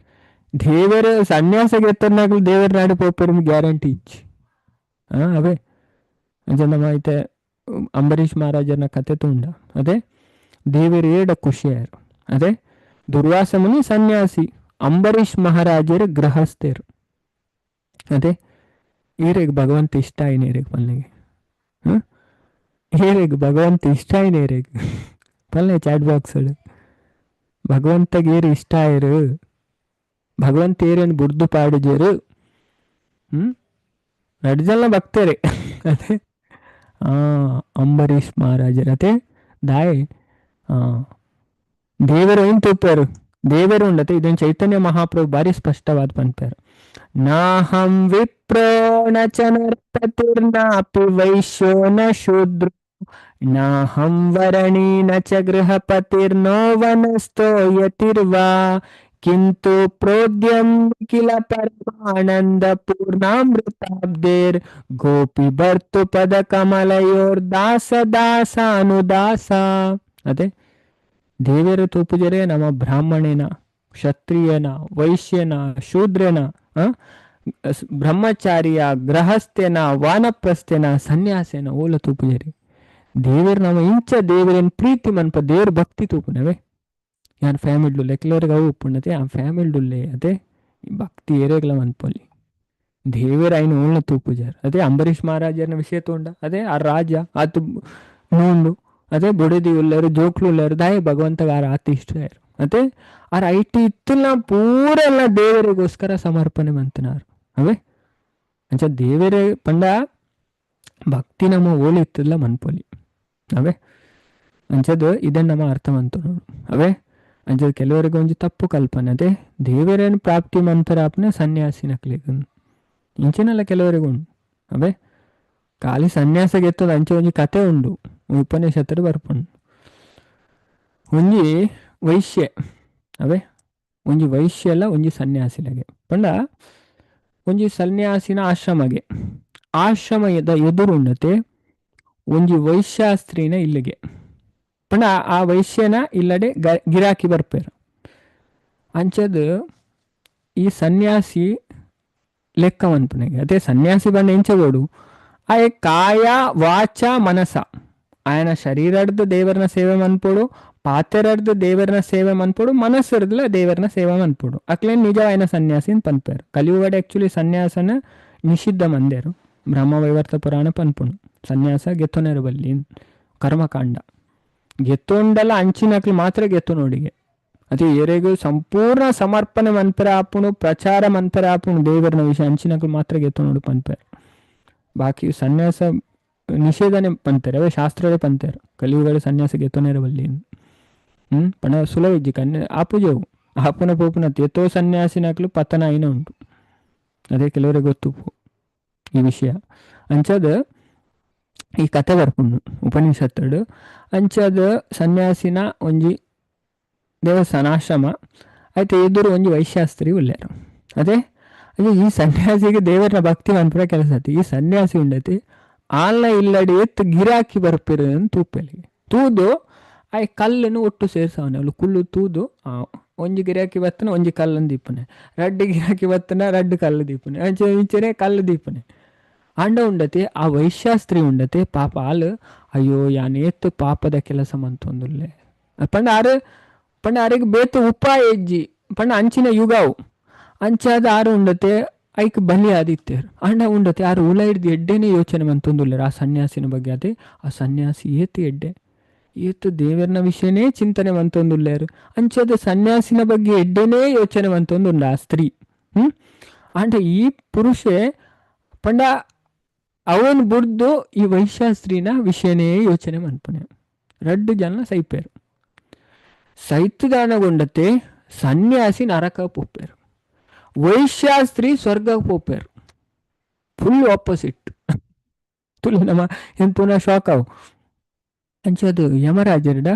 ದೇವರ ಸನ್ಯಾಸಗೆ ಎತ್ತನಾಗಲು ದೇವರ ನಾಡು ಪೋಪೆರ್ ಗ್ಯಾರಂಟಿ ಇಜ್ಜಿ. ಅವೇ ಅಂಚ ನಮ್ಮ ಐತೆ ಅಂಬರೀಷ್ ಮಹಾರಾಜನ ಕತೆ ತುಂಡ. ಅದೇ ದೇವರು ಏಡ ಖುಷಿಯಾರು. ಅದೇ ದುರ್ವಾಸ ಮುನಿ ಸನ್ಯಾಸಿ, ಅಂಬರೀಷ್ ಮಹಾರಾಜರು ಗೃಹಸ್ಥರು. ಅದೇ ಏರೆಗ್ ಭಗವಂತ ಇಷ್ಟ ಆಯ್ನೇರೆಗ್ ಪಲ್ಲೆಗೆ. ಏರೆಗ್ ಭಗವಂತ ಇಷ್ಟ ಆಯ್ನೇರೆಗ್ ಪಲ್ಲೆ ಚಾಟ್ ಬಾಕ್ಸ್ ಭಗವಂತಗೆ ಏರು ಇಷ್ಟ ಆಯರು, ಭಗವಂತ ಏರೇನು ಬುಡ್ದು ಪಾಡುಜೇರು. ನಡ್ಜಲ್ಲ ಭಕ್ತರೇ. ಅದೇ ಅಂಬರೀಷ್ ಮಹಾರಾಜರು ಅದೇ ದಾಯೆ ದೇವರು ಏನ್ ತೂಪಾರು ದೇವರು ಉಂಡತೆ ಇದನ್ನು ಚೈತನ್ಯ ಮಹಾಪ್ರಭು ಭಾರಿ ಸ್ಪಷ್ಟವಾದ ಪನ್ಪಾರು. ನಾಹಂ ವಿಪ್ರೋ ನ ಚ ನರಪತಿರ್ನಾಪಿ ವೈಶ್ಯೋ ನ ಶೂದ್ರೋ ನಾಹಂ ವರಣಿ ನ ಚ ಗೃಹಪತಿರ್ನೋ ವನಸ್ಥೋ ಯತಿರ್ವಾ ಕಿಂತು ಪ್ರೋದ್ಯಂ ಕಿಲ ಪರಮಾನಂದ ಪೂರ್ಣಾಮೃತಾಬ್ದೇರ್ ಗೋಪಿ ಭರ್ತು ಪದ ಕಮಲಯೋರ್ ದಾಸ ದಾಸಾನುದಾಸ. ಅದೇ ದೇವರು ತೂಪುಜರೆ ನಮ್ಮ ಬ್ರಾಹ್ಮಣೇನ ಕ್ಷತ್ರಿಯನ ವೈಶ್ಯನ ಶೂದ್ರನ ಬ್ರಹ್ಮಚಾರಿಯ ಗೃಹಸ್ಥೇನ ವಾನಪ್ರಸ್ಥೇನ ಸನ್ಯಾಸೇನ ಓಲ ತೂಪುಜರಿ ದೇವರು ನಮ್ಮ ಇಂಚ ದೇವರೇನು ಪ್ರೀತಿ ಮನ್ಪ ದೇವ್ರ ಭಕ್ತಿ ತೂಪುನವೇ. ಯಾನ್ ಫ್ಯಾಮಿಲಿ ಕೆಲವರಿಗೆ ಅವು ಉಪ್ಪುಂಡತೆ ಆ ಫ್ಯಾಮಿಲಿ ಅದೇ ಭಕ್ತಿ ಏರೇಗ್ಲ ಮನ್ಪೊಲಿ ದೇವರ ಐನು ಓಳ್ನ ತೂಪುಜಾರ್. ಅದೇ ಅಂಬರೀಷ್ ಮಹಾರಾಜನ ವಿಷಯ ತೋಂಡ ಅದೇ ಆ ರಾಜ ಆತು ನೂಂಡು ಅದೇ ಬೊಡೆದಿ ಉಳ್ಳರು ಜೋಕ್ಲು ಉಳ್ಳರು ದಾಯ ಭಗವಂತಗ ಆ ರಾತಿ ಇಷ್ಟ ಅದೇ ಆ ರೈಟ್ ಇತ್ತಲ್ಲ ಪೂರೆಲ್ಲ ದೇವರಿಗೋಸ್ಕರ ಸಮರ್ಪಣೆ ಮಂತನಾರು. ಅವೇ ಅಂಚ ದೇವರೇ ಪಂಡ ಭಕ್ತಿ ನಮ್ಮ ಓಲಿ ಇತ್ತಲ್ಲ ಮನ್ಪೊಲಿ. ಅವೇ ಅಂಚದು ಇದನ್ನ ನಮ್ಮ ಅರ್ಥ ಮಂತು ನೋಡು. ಅವೇ ಅಂಚದ ಕೆಲವರಿಗೆ ಒಂಜಿ ತಪ್ಪು ಕಲ್ಪನೆ ಅದೇ ದೇವರೇನು ಪ್ರಾಪ್ತಿ ಮಂತರ ಆಪ್ನೆ ಸನ್ಯಾಸಿನಕ್ಲಿಗ ಇಂಚಿನೆಲ್ಲ ಕೆಲವರಿಗೂ ಉಂಟು. ಅವೇ ಖಾಲಿ ಸನ್ಯಾಸಗೆ ಎತ್ತದ ಅಂಚೆ ಒಂಜಿ ಕತೆ ಉಂಡು ಉಪನಿಷತ್ತರು ಬರ್ಪುಂಡು. ಒಂಜಿ ವೈಶ್ಯ ಅವೇ ಒಂಜಿ ವೈಶ್ಯ ಅಲ್ಲ ಒಂಜಿ ಸನ್ಯಾಸಿಲಗೆ ಪಂಡ ಒಂಜಿ ಸನ್ಯಾಸಿನ ಆಶ್ರಮಗೆ ಆಶ್ರಮ ಎದುರುಂಡತೆ ಒಂಜಿ ವೈಶ್ಯಾಸ್ತ್ರೀನ ಇಲ್ಲಿಗೆ ಪಂಡ ಆ ವೈಶ್ಯನ ಇಲ್ಲಡೆ ಗಿರಾಕಿ ಬರ್ಪೇರು. ಅಂಚದ ಈ ಸನ್ಯಾಸಿ ಲೆಕ್ಕ ಮನ್ಪುನೆಗೆ ಅದೇ ಸನ್ಯಾಸಿ ಬಂಡ ಎಂಚಗೋಡು ಆಯೆ ಕಾಯ ವಾಚ ಮನಸ ಆಯನ ಶರೀರಡ್ದು ದೇವರನ ಸೇವೆ ಮನ್ಪೋಡು, ಪಾತೆರಡ್ದು ದೇವರನ ಸೇವೆ ಮನ್ಪೋಡು, ಮನಸ್ಸರ್ದಲ ದೇವರನ ಸೇವೆ ಮನ್ಪೋಡು. ಅಕ್ಲೇನ್ ನಿಜವಾಯನ ಸನ್ಯಾಸಿ ಅಂತ ಪನ್ಪೇರು. ಕಲಿಯುಗಡೆ ಆಕ್ಚುಲಿ ಸನ್ಯಾಸನ ನಿಷಿದ್ಧ ಮಂದೇರು. ಬ್ರಹ್ಮವೈವರ್ತ ಪುರಾಣ ಪನ್ಪುಣು ಸನ್ಯಾಸ ಗೆತ್ತೊನೆರು ಬಲ್ಲಿ ಕರ್ಮಕಾಂಡ ಗೆತ್ತೊಂಡಲ ಅಂಚಿನಕ್ಲು ಮಾತ್ರ ಗೆತ್ತು ನೋಡಿಗೆ. ಅದೇ ಎರೆಗೂ ಸಂಪೂರ್ಣ ಸಮರ್ಪಣೆ ಮನ್ಪೆರೆ ಆಪುಣು, ಪ್ರಚಾರ ಮನ್ಪೆರೆ ಆಪುಣು ದೇವರನ ವಿಷಯ ಅಂಚಿನಕ್ಲು ಮಾತ್ರ ಗೆತ್ತು ನೋಡು ಪನ್ಪೇರು. ಬಾಕಿ ಸನ್ಯಾಸ ನಿಷೇಧನೆ ಪಂತಾರೆ, ಅವೇ ಶಾಸ್ತ್ರವೇ ಪಂತಾರೆ ಕಲಿಯುಗಡೆ ಸನ್ಯಾಸ ಗೆತ್ತೊನೆರು ಬಲ್ಲಿ. ಪಣ ಸುಲಭ ಇಜ್ಜಿ ಕನ್ನೆ ಆಪುಜವು ಆಪುನ ಪೋಪುನ ಎತ್ತೋ ಸನ್ಯಾಸಿನಕ್ಲು ಪತನ అయిన ಉಂಟು. ಅದೇ ಕೆಲವರಿಗೆ ಗೊತ್ತು ಈ ವಿಷಯ. ಅಂಚದ ಈ ಕತೆ ಬರ್ಪುಂಡು ಉಪನಿಷತ್ತುಡು. ಅಂಚದ ಸನ್ಯಾಸಿನ ಒಂಜಿ ದೇವಸ್ಥಾನ ಆಶ್ರಮ ಆಯ್ತು, ಎದುರು ಒಂಜಿ ವೈಶ್ಯಾಸ್ತ್ರಿ ಉಲ್ಲೇರು. ಅದೇ ಅದೇ ಈ ಸನ್ಯಾಸಿಗೆ ದೇವರನ ಭಕ್ತಿ ಮನ್ಪುರ ಕೆಲಸ ಆಯ್ತು. ಈ ಸನ್ಯಾಸಿ ಉಂಡತಿ ಆಲ್ನ ಇಲ್ಲಡಿ ಎತ್ತು ಗಿರಾಕಿ ಬರ್ಪಿರು ಅಂತ ತೂಪೆಲಿಗೆ ತೂದು ಆಯ್ ಕಲ್ಲನ್ನು ಒಟ್ಟು ಸೇರ್ಸವನೆ ಅವಳು ಕುಲ್ಲು ತೂದು ಒಂಜಿ ಗಿರಾಕಿ ಬತ್ತನ ಒಂಜಿ ಕಲ್ಲನ್ನು ದೀಪನೆ, ರಡ್ಡು ಗಿರಾಕಿ ಬತ್ತನ ರಡ್ಡು ಕಲ್ಲು ದೀಪನೆ, ಅಂಚೆ ಇಂಚೆನೆ ಕಲ್ಲು ದೀಪನೆ. ಅಂಡ ಉಂಡತಿ ಆ ವೈಶ್ಯಾಸ್ತ್ರಿ ಉಂಡತಿ ಪಾಪ ಆಲು ಅಯ್ಯೋ ಯಾನೇತ್ತು ಪಾಪದ ಕೆಲಸ ಮಂತೊಂದುಲ್ಲೆ ಪಂಡ ಆರು ಪಂಡ ಆರಿಗೆ ಬೇತು ಉಪಾಯ ಹೆಜ್ಜಿ ಪಂಡ ಅಂಚಿನ ಯುಗಾವು ಅಂಚಾದ ಆರು ಉಂಡತೆ ಐಕ್ ಬಲಿ ಆದಿತ್ತೇರು. ಅಂಡ ಉಂಡತೆ ಆರು ಉಲ ಹಿಡ್ದು ಎಡ್ಡೆನೇ ಯೋಚನೆ ಮಂತೊಂದುಲ್ಲೇರು ಆ ಸನ್ಯಾಸಿನ ಬಗ್ಗೆ. ಅದೇ ಆ ಸನ್ಯಾಸಿ ಏತು ಎಡ್ಡೆ ಏತು ದೇವರನ ವಿಷಯನೇ ಚಿಂತನೆ ಮಂತೊಂದುಲ್ಲೇರು. ಅಂಚಾದ ಸನ್ಯಾಸಿನ ಬಗ್ಗೆ ಎಡ್ಡೆನೇ ಯೋಚನೆ ಮಂತೊಂದುಂಡ ಆ ಸ್ತ್ರೀ. ಅಂಡ ಈ ಪುರುಷೆ ಪಂಡ ಅವನ್ ಬುಡ್ದು ಈ ವೈಶ್ಯಾಸ್ತ್ರೀನ ವಿಷಯನೇ ಯೋಚನೆ ಮನ್ಪುನೆ. ರಡ್ಡು ಜನ ಸೈಪೇರು. ಸೈತುದಾನಗೊಂಡತೆ ಸನ್ಯಾಸಿ ನರಕ ಪೋಪೇರು, ವೈಶ್ಯಾಸ್ತ್ರೀ ಸ್ವರ್ಗ ಪೋಪೇರು. ಫುಲ್ ಆಪೋಸಿಟ್ ತುಲೆ ನಮ್ಮ ಏನ್ ಪುನಃ ಶಾಕ್ ಅವು. ಅಂಚದು ಯಮರಾಜರ್ಡ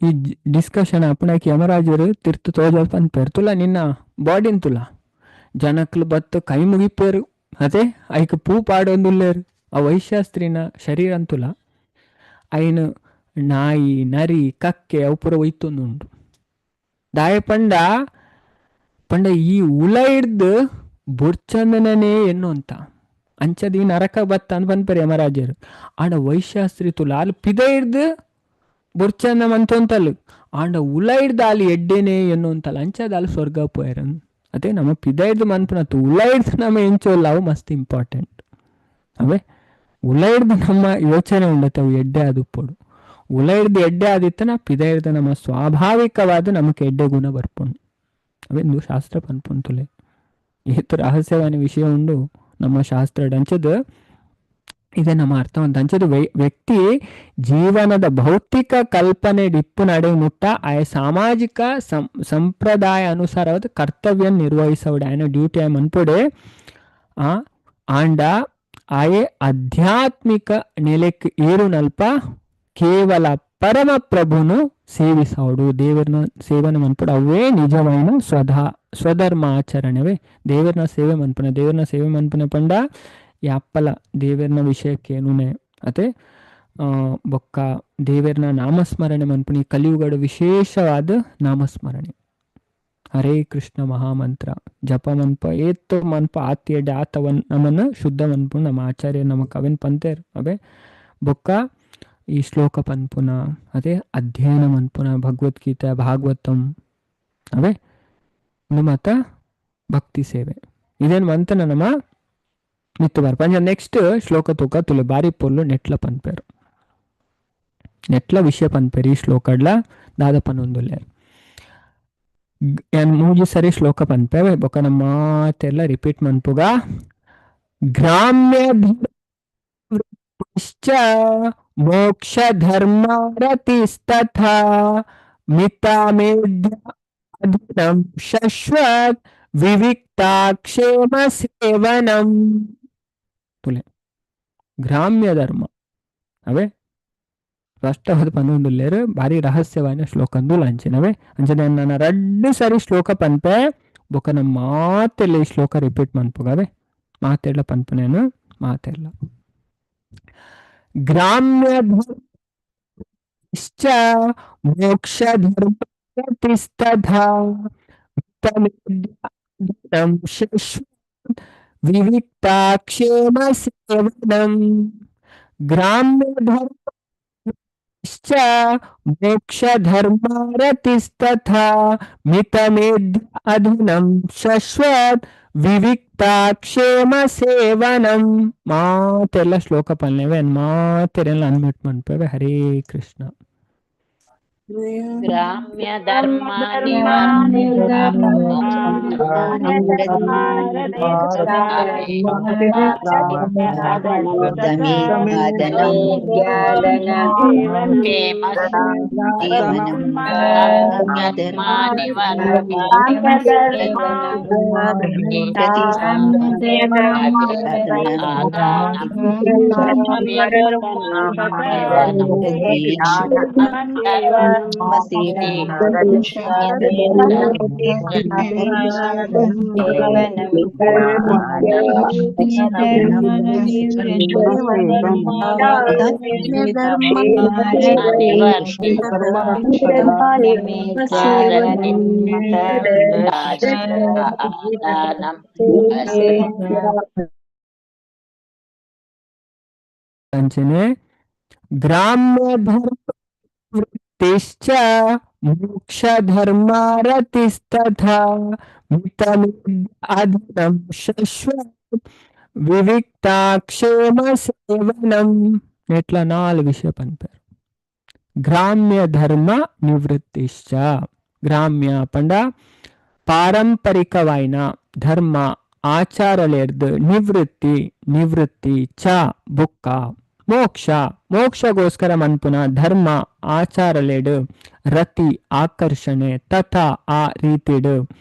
ಈ ಡಿಸ್ಕಷನ್ ಅಪ್ಪಣಕ್ಕೆ ಯಮರಾಜರು ತಿರ್ತು ತೋಜ ಪನ್ಪೇರು ತುಲ ನಿನ್ನ ಬಾಡಿನ ತುಲ ಜನಕ್ಲು ಬತ್ತು ಕೈ ಮುಗಿಪೇರು, ಅದೇ ಐಕ್ ಪೂ ಪಾಡೊಂದುಲ್ಲೇರು. ಆ ವೈಶ್ಯಾಸ್ತ್ರೀನ ಶರೀರ ಅಂತುಲ ಐನು ನಾಯಿ ನರಿ ಕಕ್ಕೆ ಅವು ಪೂರ ಒಯ್ತೊಂದುಂಡು. ದಾಯ ಪಂಡ ಪಂಡ ಈ ಉಲ ಹಿಡ್ದು ಬುರ್ಚಂದನೇ ಎನ್ನುವಂತ ಅಂಚದ ಈ ನರಕ ಬತ್ತ ಅಂತ ಪನ್ಪೇರು ಯಮರಾಜರು. ಆಂಡ ವೈಶ್ಯಾಸ್ತ್ರಿ ತುಲ ಅಲ್ಲಿ ಪಿದ ಹಿಡ್ದು ಬುರ್ಚಂದ ಮಂತೊಂತಲ್ಲು ಆಂಡ ಉಲ ಹಿಡ್ದು ಅಲ್ಲಿ ಎಡ್ಡೇನೆ ಎನ್ನುವಂತಲ್ಲ ಅಂಚದ ಅಲ್ಲಿ ಸ್ವರ್ಗ ಪೋಯರ್. ಅದೇ ನಮ್ಮ ಪಿದ ಹಿಡ್ದು ಮನ್ಪುನತ್ತು ಉಲ ಹಿಡ್ದು ನಮ್ಮ ಎಂಚೋಲ್ಲ ಅವು ಮಸ್ತ್ ಇಂಪಾರ್ಟೆಂಟ್. ಅವೇ ಉಲ ಹಿಡ್ದು ನಮ್ಮ ಯೋಚನೆ ಉಂಡತ್ತೆ ಅವು ಎಡ್ಡೆ ಆದುಪ್ಪೋಡು. ಉಲ ಹಿಡ್ದು ಎಡ್ಡೆ ಆದಿತ್ತನ ಪಿದ ಹಿಡ್ದು ನಮ್ಮ ಸ್ವಾಭಾವಿಕವಾದ ನಮಕ್ ಎಡ್ಡೆ ಗುಣ ಬರ್ಪುಂಡು. ಅವೆಂದು ಶಾಸ್ತ್ರ ಪನ್ಪುಂತುಲೆ ಏತು ರಹಸ್ಯವಾದ ವಿಷಯ ಉಂಡು ನಮ್ಮ ಶಾಸ್ತ್ರ ಅಂಚದ ಇದೆ ನಮ್ಮ ಅರ್ಥವಂತ. ಅಂಚದ ವ್ಯಕ್ತಿ ಜೀವನದ ಭೌತಿಕ ಕಲ್ಪನೆ ಡಿಪ್ಪು ನಡೆ ಮುಟ್ಟ ಆಯ ಸಾಮಾಜಿಕ ಸಂಪ್ರದಾಯ ಅನುಸಾರವಾದ ಕರ್ತವ್ಯ ನಿರ್ವಹಿಸವಡೆ ಆಯನ ಡ್ಯೂಟಿ ಆಯ ಮನ್ಪೊಡೆ. ಆ ಆಂಡ ಆಯೆ ಆಧ್ಯಾತ್ಮಿಕ ನೆಲೆಕ್ ಏರುನಲ್ಪ ಕೇವಲ ಪರಮ ಪ್ರಭುನು ಸೇವಿಸೋಡು, ದೇವರನ ಸೇವನೆ ಮನ್ಪುಡು. ಅವೇ ನಿಜವಾದ ಸ್ವಧರ್ಮ ಆಚರಣೆವೇ ದೇವರನ ಸೇವೆ ಮನ್ಪುನ. ದೇವರನ ಸೇವೆ ಮನ್ಪುನ ಪಂಡ ಯಾಪ್ಪಲ ದೇವರನ ವಿಷಯಕ್ಕೆ ಏನುನೆ ಅದೇ ಬೊಕ್ಕ ದೇವರನ ನಾಮಸ್ಮರಣೆ ಮನ್ಪುನಿ. ಕಲಿಯುಗಡು ವಿಶೇಷವಾದ ನಾಮಸ್ಮರಣೆ ಹರೇ ಕೃಷ್ಣ ಮಹಾಮಂತ್ರ ಜಪ ಮನ್ಪ ಏತು ಮನ್ಪ ಆತಿಯಡೆ ಆತವನ್ ನಮ್ಮನ್ನು ಶುದ್ಧ ಮನ್ಪು ನಮ್ಮ ಆಚಾರ್ಯ ನಮ್ಮ ಕವಿನ್ ಪಂತೇರ್. ಅವೇ ಬೊಕ್ಕ ಈ ಶ್ಲೋಕ ಪನ್ಪುನ ಅದೇ ಅಧ್ಯಯನ ಮನ್ಪುನ ಭಗವದ್ಗೀತೆ ಭಾಗವತಂ ಅವೇ ಮಾತ ಭಕ್ತಿ ಸೇವೆ ಇದೇನು ಮಂತನ ನಮ್ಮ ಮಿತ್ತು ಬರ್ಪ. ಅಂಚ ನೆಕ್ಸ್ಟ್ ಶ್ಲೋಕ ತೂಕ ತುಲೆ ಬಾರಿ ಪೊರ್ಲು ನೆಟ್ಲ ಪನ್ಪೇರು, ನೆಟ್ಲ ವಿಷಯ ಪನ್ಪೇರು ಈ ಶ್ಲೋಕಡ್ಲ ದಾದ ಪನ್ನೊಂದುಲ್ಲೆ. ಯಾನ್ ಮೂಜಿ ಸರಿ ಶ್ಲೋಕ ಪನ್ಪೆ ಬೊಕ್ಕ ನಮ್ಮ ಮಾತೆಲ್ಲ ರಿಪೀಟ್ ಮನ್ಪುಗ. ಗ್ರಾಮ್ಯ ಮೋಕ್ಷ ಧರ್ಮಾರತಿಸ್ತಥಾ ಮಿತಾಮೇಧ್ಯ ಅಧೀನಂ ಶಶ್ವತ್ ವಿವಿಕ್ತಾಕ್ಷೇಮ ಸೇವನಂ. ತುಲೆ ಗ್ರಾಮ್ಯ ಧರ್ಮ ಅವೇ ಸ್ಪಷ್ಟವಾದ ಪನ್ನೊಂದುಲ್ಲೇರು ಭಾರಿ ರಹಸ್ಯವಾದ ಶ್ಲೋಕ ಅಂಚಿನವೇ. ಅಂಚನೆ ನನ್ನ ರಡ್ಡು ಸರಿ ಶ್ಲೋಕ ಪನ್ಪೆ ಬೊಕ್ಕ ನಮ್ಮ ಮಾತೆಲ್ಲ ಈ ಶ್ಲೋಕ ರಿಪೀಟ್ ಮನ್ಪುಗವೆ ಮಾತೆಲ್ಲ ಪನ್ಪನೇನು ಮಾತೆಲ್ಲ. ಗ್ರಾಮ್ಯ ಧರ್ಮಶ್ಚ ಮೋಕ್ಷ ಧರ್ಮತಿಸ್ತಥಾ ಮಿತಮೇದ್ಯಾಧನಂ ಶಶ್ವತ್ ವಿವಿಕ್ತಾಕ್ಷೇಮ ಸೇವನಂ. ಗ್ರಾಮ್ಯ ಧರ್ಮಶ್ಚ ಮೋಕ್ಷ ಧರ್ಮಾರತಿಸ್ತಥಾ ಮಿತಮೇದ್ಯ ಅಧನಂ ಶಶ್ವತ್ ವಿವಿಕ್ತಾಕ್ಷೇಮ ಸೇವನಂ. ಮಾತೆಲ್ಲ ಶ್ಲೋಕ ಪನ್ನೇವೆ ಮಾತೆರೆಲ್ಲ ಅನ್ಮ್ಯೂಟ್ ಮನ್ಪೇವೆ. ಹರೇ ಕೃಷ್ಣ. ಗ್ರಾಮ್ಯ ಅಂಚನೆ ಗ್ರಾಮ್ಯ ಧರ್ಮ ವೃತ್ತಿಶ್ಚ ಮೋಕ್ಷ ಧರ್ಮಾರತಿಸ್ತಥಾ ಮಿತಮೇದ್ಯಾಧನಂ ಶಶ್ವತ್ ವಿವಿಕ್ತಾಕ್ಷೇಮ ಸೇವನಂ. ನೆಟ್ಲ ನಾಲ್ ವಿಷಯ ಪನ್ಪೇರು. ಗ್ರಾಮ್ಯ ಧರ್ಮ ನಿವೃತ್ತಿಶ್ಚ. ಗ್ರಾಮ್ಯ ಪಂಡ ಪಾರಂಪರಿಕವಾಯಿನ ಧರ್ಮ ಆಚಾರಲೇರ್ದು ನಿವೃತ್ತಿ, ನಿವೃತ್ತಿ ಚ ಬುಕ್ಕ ಮೋಕ್ಷ, ಮೋಕ್ಷಗೋಸ್ಕರ ಮನ್ಪುನ ಧರ್ಮ ಆಚಾರಲೇಡು ರತಿ ಆಕರ್ಷಣೆ ತಥಾ ಆ ರೀತಿಡು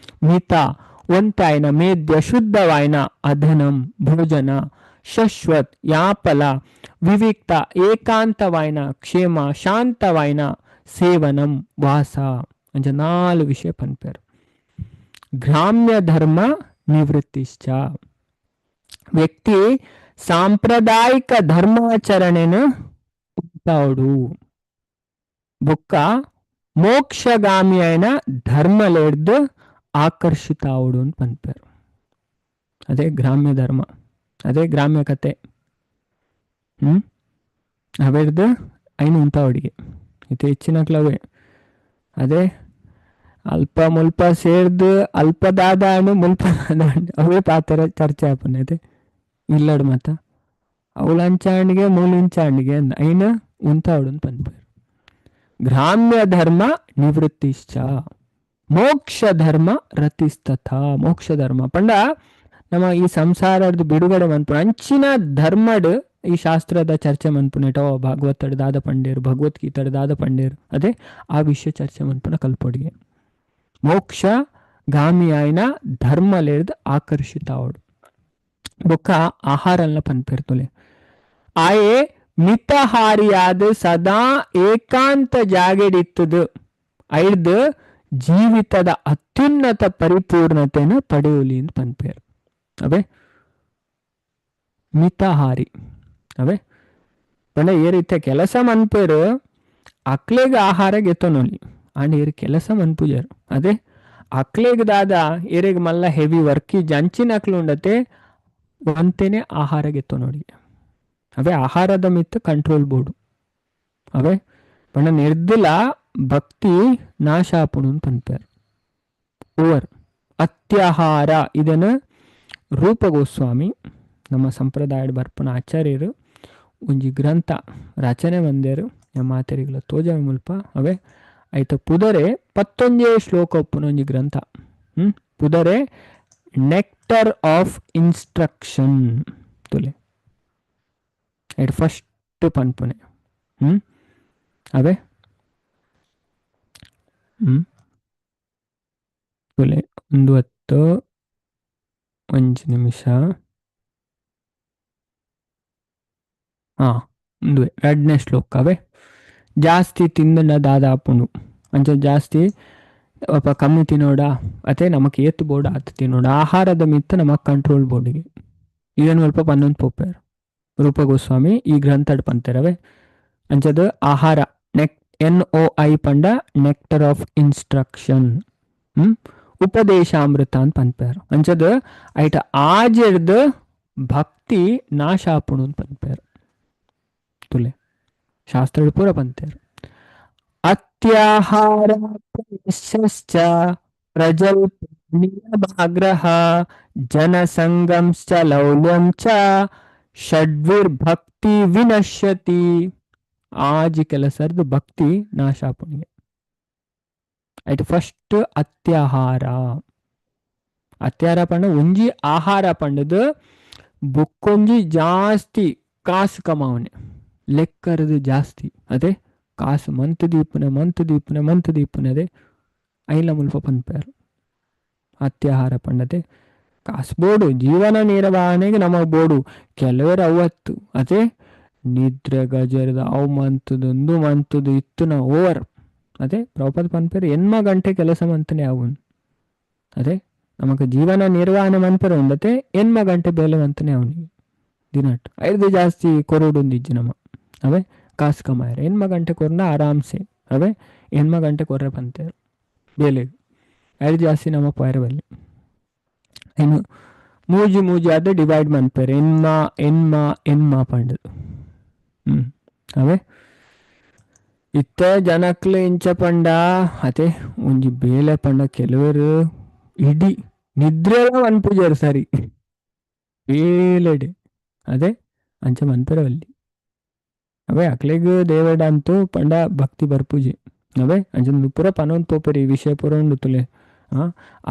ಮಿತ ಒಂತಾಯನ ಮೇದ್ಯ ಶುದ್ಧವಾಯನ ಅಧನಂ ಭೋಜನ ಶಶ್ವತ್ ಯಾಪಲ ವಿವಿಕ್ತ ಏಕಾಂತವಾಯನ ಕ್ಷೇಮ ಶಾಂತವಾಯನ ಸೇವನಂ ವಾಸ ಅಂಚ ನಾಲ್ ವಿಷಯ ಪನ್ಪೇರು. ಗ್ರಾಮ್ಯ ಧರ್ಮ ನಿವೃತ್ತಿಶ್ಚ. ವ್ಯಕ್ತಿ ಸಾಂಪ್ರದಾಯಿಕ ಧರ್ಮಾಚರಣೆನ ಉಂಟಾವಡು ಬೊಕ್ಕ ಮೋಕ್ಷಗಾಮಿಯೈನ ಧರ್ಮಲೇಡ್ದು ಆಕರ್ಷಿತಾವಡು ಅಂತ ಪನ್ಪೇರು. ಅದೇ ಗ್ರಾಮ್ಯ ಧರ್ಮ, ಅದೇ ಗ್ರಾಮ್ಯ ಕತೆ. ಅವೆಡ್ದು ಐನು ಉಂಟಾವಡಿಗೆ ಇದು ಹೆಚ್ಚಿನಕ್ಲವೇ. ಅದೇ ಅಲ್ಪ ಮುಲ್ಪ ಸೇರ್ದು ಅಲ್ಪದಾದ ಹಣ್ಣು ಮುಲ್ಪದಾದ ಹಣ್ಣು ಅವೇ ಪಾತ್ರ ಚರ್ಚೆ ಆಪುನ ಇಲ್ಲಡ್ ಮತ್ತ ಅವಳಂಚಾಣಿಗೆ ಮೂಲಿಂಚಾಣಿಗೆ ಅಂದ ಐನ ಉಂತಾವಡು ಅಂತ ಪನ್ಪೇರು. ಗ್ರಾಮ್ಯ ಧರ್ಮ ನಿವೃತ್ತಿಶ್ಚ ಮೋಕ್ಷ ಧರ್ಮ ರತಿಸ್ತಥಾ. ಮೋಕ್ಷ ಧರ್ಮ ಪಂಡ ನಮ್ಮ ಈ ಸಂಸಾರದ ಬಿಡುಗಡೆ ಮನ್ಪುನ ಅಂಚಿನ ಧರ್ಮಡ್ ಈ ಶಾಸ್ತ್ರದ ಚರ್ಚೆ ಮನ್ಪುನೇಟೋ ಭಾಗವತಡ್ ದಾದ ಪಂಡೇರು ಭಗವದ್ಗೀತಡ್ ದಾದ ಪಂಡೇರು ಅದೇ ಆ ವಿಷಯ ಚರ್ಚೆ ಮನ್ಪುನ ಕಲ್ಪೊಡಿಗೆ. ಮೋಕ್ಷ ಗಾಮಿಯಾಯಿನ ಧರ್ಮಲೇರ್ದು ಆಕರ್ಷಿತಾವಡು. ಬೊಕ್ಕ ಆಹಾರಲ್ಲ ಪನ್ಪೇರ್ತುಲೆ ಆಯೆ ಮಿತಹಾರಿಯಾದ ಸದಾ ಏಕಾಂತ ಜಾಗೆಡಿತ್ತದು ಐದು ಜೀವಿತದ ಅತ್ಯುನ್ನತ ಪರಿಪೂರ್ಣತೆಯನ್ನು ಪಡೆಯಲಿ ಅಂತ ಪನ್ಪೇರು. ಅವೇ ಮಿತಹಾರಿ ಅವೇ ಪಂಡ ಈ ರೀತಿಯ ಕೆಲಸ ಮನ್ಪೇರು ಅಕ್ಲೆಗ್ ಆಹಾರ ಗೆತ್ತೊನೊಲಿ ಅಂಡ್ ಏರ್ ಕೆಲಸ ಮನ್ಪುಜಾರು. ಅದೇ ಅಕ್ಲೆಗ್ ದಾದ ಏರೆಗ್ ಮಲ್ಲ ಹೆವಿ ವರ್ಕ್ ಜಂಚಿನ ಅಕ್ಲು ಉಂಡತೆ ಒಂತೇನೆ ಆಹಾರ ಗೆತ್ತೊನೊಡಿ. ಅವೇ ಆಹಾರದ ಮಿತ್ತ ಕಂಟ್ರೋಲ್ ಬೋರ್ಡು. ಅವೇ ಪಂಡ ನಿರ್ದಿಲ ಭಕ್ತಿ ನಾಶ ಆಪುಂಡು ಅಂತ ಪನ್ಪೇರು. ಓವರ್ ಅತ್ಯಾಹಾರ ಇದನ್ನು ರೂಪ ಗೋಸ್ವಾಮಿ ನಮ್ಮ ಸಂಪ್ರದಾಯದ ಬರ್ಪನ ಆಚಾರ್ಯರು ಒಂಜಿ ಗ್ರಂಥ ರಚನೆ ಬಂದೇರು ನಮ್ಮ ಮಾತೆರಿಗಳ ತೋಜ ಮುಲ್ಪ. ಅವೇ ಆಯ್ತು ಪುದರೆ ಪತ್ತೊಂಜೇ ಶ್ಲೋಕ ಒಪ್ಪುನ ಒಂಜಿ ಗ್ರಂಥ. ಪುದರೆ nectar of instruction ತುಲೆ ಐಟ್ ಫಸ್ಟ್ ಪನ್ಪುನೆ. ಅವೇ ತುಲೆ ಒಂದು ಹತ್ತು ಒಂಜಿ ನಿಮಿಷ. ಹಾ ಒಂದು ಎರಡನೇ ಶ್ಲೋಕ. ಅವೇ ಜಾಸ್ತಿ ತಿಂದನ ದಾದಾಪುಂಡು ಅಂಚ ಜಾಸ್ತಿ ಅಪ್ಪ ಕಮ್ಮಿ ತಿನ್ನೋಡ ಅದೇ ನಮಕ್ ಏತು ಬೋರ್ಡ್ ಆತ ತಿನ್ನೋಡ ಆಹಾರದ ಮಿತ್ತ ನಮಕ್ ಕಂಟ್ರೋಲ್ ಬೋರ್ಡಿಗೆ ಇದನ್ನು ಸ್ವಲ್ಪ ಪನ್ನೊಂದು ಪೋಪೇರು. Rupa Goswami ಈ ಗ್ರಂಥಡ್ ಪಂತೆರವೆ. ಅಂಚದ ಆಹಾರ neck N O I ಪಂಡ nectar of instruction, ಉಪದೇಶಾಮೃತ ಅಂತ ಪನ್ಪೇರು. ಅಂಚದ ಐಟ ಆಜೆರ್ದ್ ಭಕ್ತಿ ನಾಶ ಆಪುಣು ಅಂತ ಪನ್ಪೇರು. ತುಲೆ ಶಾಸ್ತ್ರ ಪೂರ ಪಂತೇರು. ಅತ್ಯಾಹಾರ ಪ್ರಯಶ್ಚ ಪ್ರಜಲ್ಪ ನಿಯಮಾಗ್ರಹ ಜನಸಂಗಂಶ್ಚ ಲೌಲ್ಯಂ ಚ ಷಡ್ವಿರ್ಭಕ್ತಿ ವಿನಶ್ಯತಿ. ಆಜಿ ಕೆಲಸರ್ದು ಭಕ್ತಿ ನಾಶ ಆಪುಣಿಗೆ. ಐಟ್ ಫಸ್ಟ್ ಅತ್ಯಾಹಾರ. ಅತ್ಯಾಹಾರ ಪಂಡ ಒಂಜಿ ಆಹಾರ ಪಂಡದು ಬುಕ್ಕೊಂಜಿ ಜಾಸ್ತಿ ಕಾಸು ಕಮಾವನೆ ಲೆಕ್ಕರದು ಜಾಸ್ತಿ ಅದೇ ಕಾಸು ಮಂತ್ ದೀಪುನೆ ಮಂತ್ ದೀಪುನೆ ಮಂತ್ ದೀಪುನೆ ಅದೇ ಐಲ ಮುಲ್ಪ ಪನ್ಪೇರು. ಅತ್ಯಾಹಾರ ಪಂಡತೆ ಕಾಸು ಬೋಡು ಜೀವನ ನಿರ್ವಹಣೆಗೆ ನಮಗ್ ಬೋಡು. ಕೆಲವರು ಅವತ್ತು ಅದೇ ನಿದ್ರೆ ಗಜರದ ಅವು ಮಂತದು ಒಂದು ಮಂತದು ಇತ್ತುನ ಓವರ್ ಅದೇ ಪ್ರಭುಪಾದ ಪನ್ಪೇರು ಎನ್ಮ ಗಂಟೆ ಕೆಲಸ ಮಂತನೆ ಅವನು. ಅದೇ ನಮಗ ಜೀವನ ನಿರ್ವಹಣೆ ಮನ್ಪೇರು ಉಂಡತೆ ಎನ್ಮ ಗಂಟೆ ಬೇಲೆ ಮಂತನೆ ಅವನಿಗೆ ದಿನಟ್ ಐದು ಜಾಸ್ತಿ ಕೊರೋಡೊಂದಿಜ್ಜಿ ನಮ್ಮ ಅವೇ ಕಾಸು ಕಮಾಯರೆ ಎನ್ಮ ಗಂಟೆ ಕೊರ್ನ ಆರಾಮ್ಸೆ ಅವೇ ಎನ್ಮ ಗಂಟೆ ಕೊರ್ರೆ ಪಂತೇರು ಬೇಲೆ ಐದು ಜಾಸ್ತಿ ನಮ್ಮ ಪೋಯರೆ ಬಲ್ಲಿ. ಇನ್ನು ಮೂಜಿ ಮೂಜಿ ಆದ ಡಿವೈಡ್ ಮನ್ಪೇರು ಎನ್ಮ ಎನ್ಮ ಎನ್ಮ ಪಂಡದು. ಅವೇ ಇತ್ತ ಜನಕ್ಲು ಇಂಚ ಪಂಡ ಅದೇ ಒಂಜಿ ಬೇಲೆ ಪಂಡ ಕೆಲವರು ಇಡೀ ನಿದ್ರೆಲ ಮನ್ಪುಜಾರು ಸರಿ ಬೇಲೆಡೆ ಅದೇ ಅಂಚ ಮನ್ಪೆರೆ ಬಲ್ಲಿ. ಅವೇ ಅಕ್ಲೆಗ್ ದೇವಡ ಅಂತೂ ಪಂಡ ಭಕ್ತಿ ಬರ್ಪುಜಿ. ಅವೇ ಅಂಚ ಪೂರ ಪನೊಂದು ಪೋಪೆರ್ ಈ ವಿಷಯ ಪೂರ ಉಂಡು ತುಲೆ.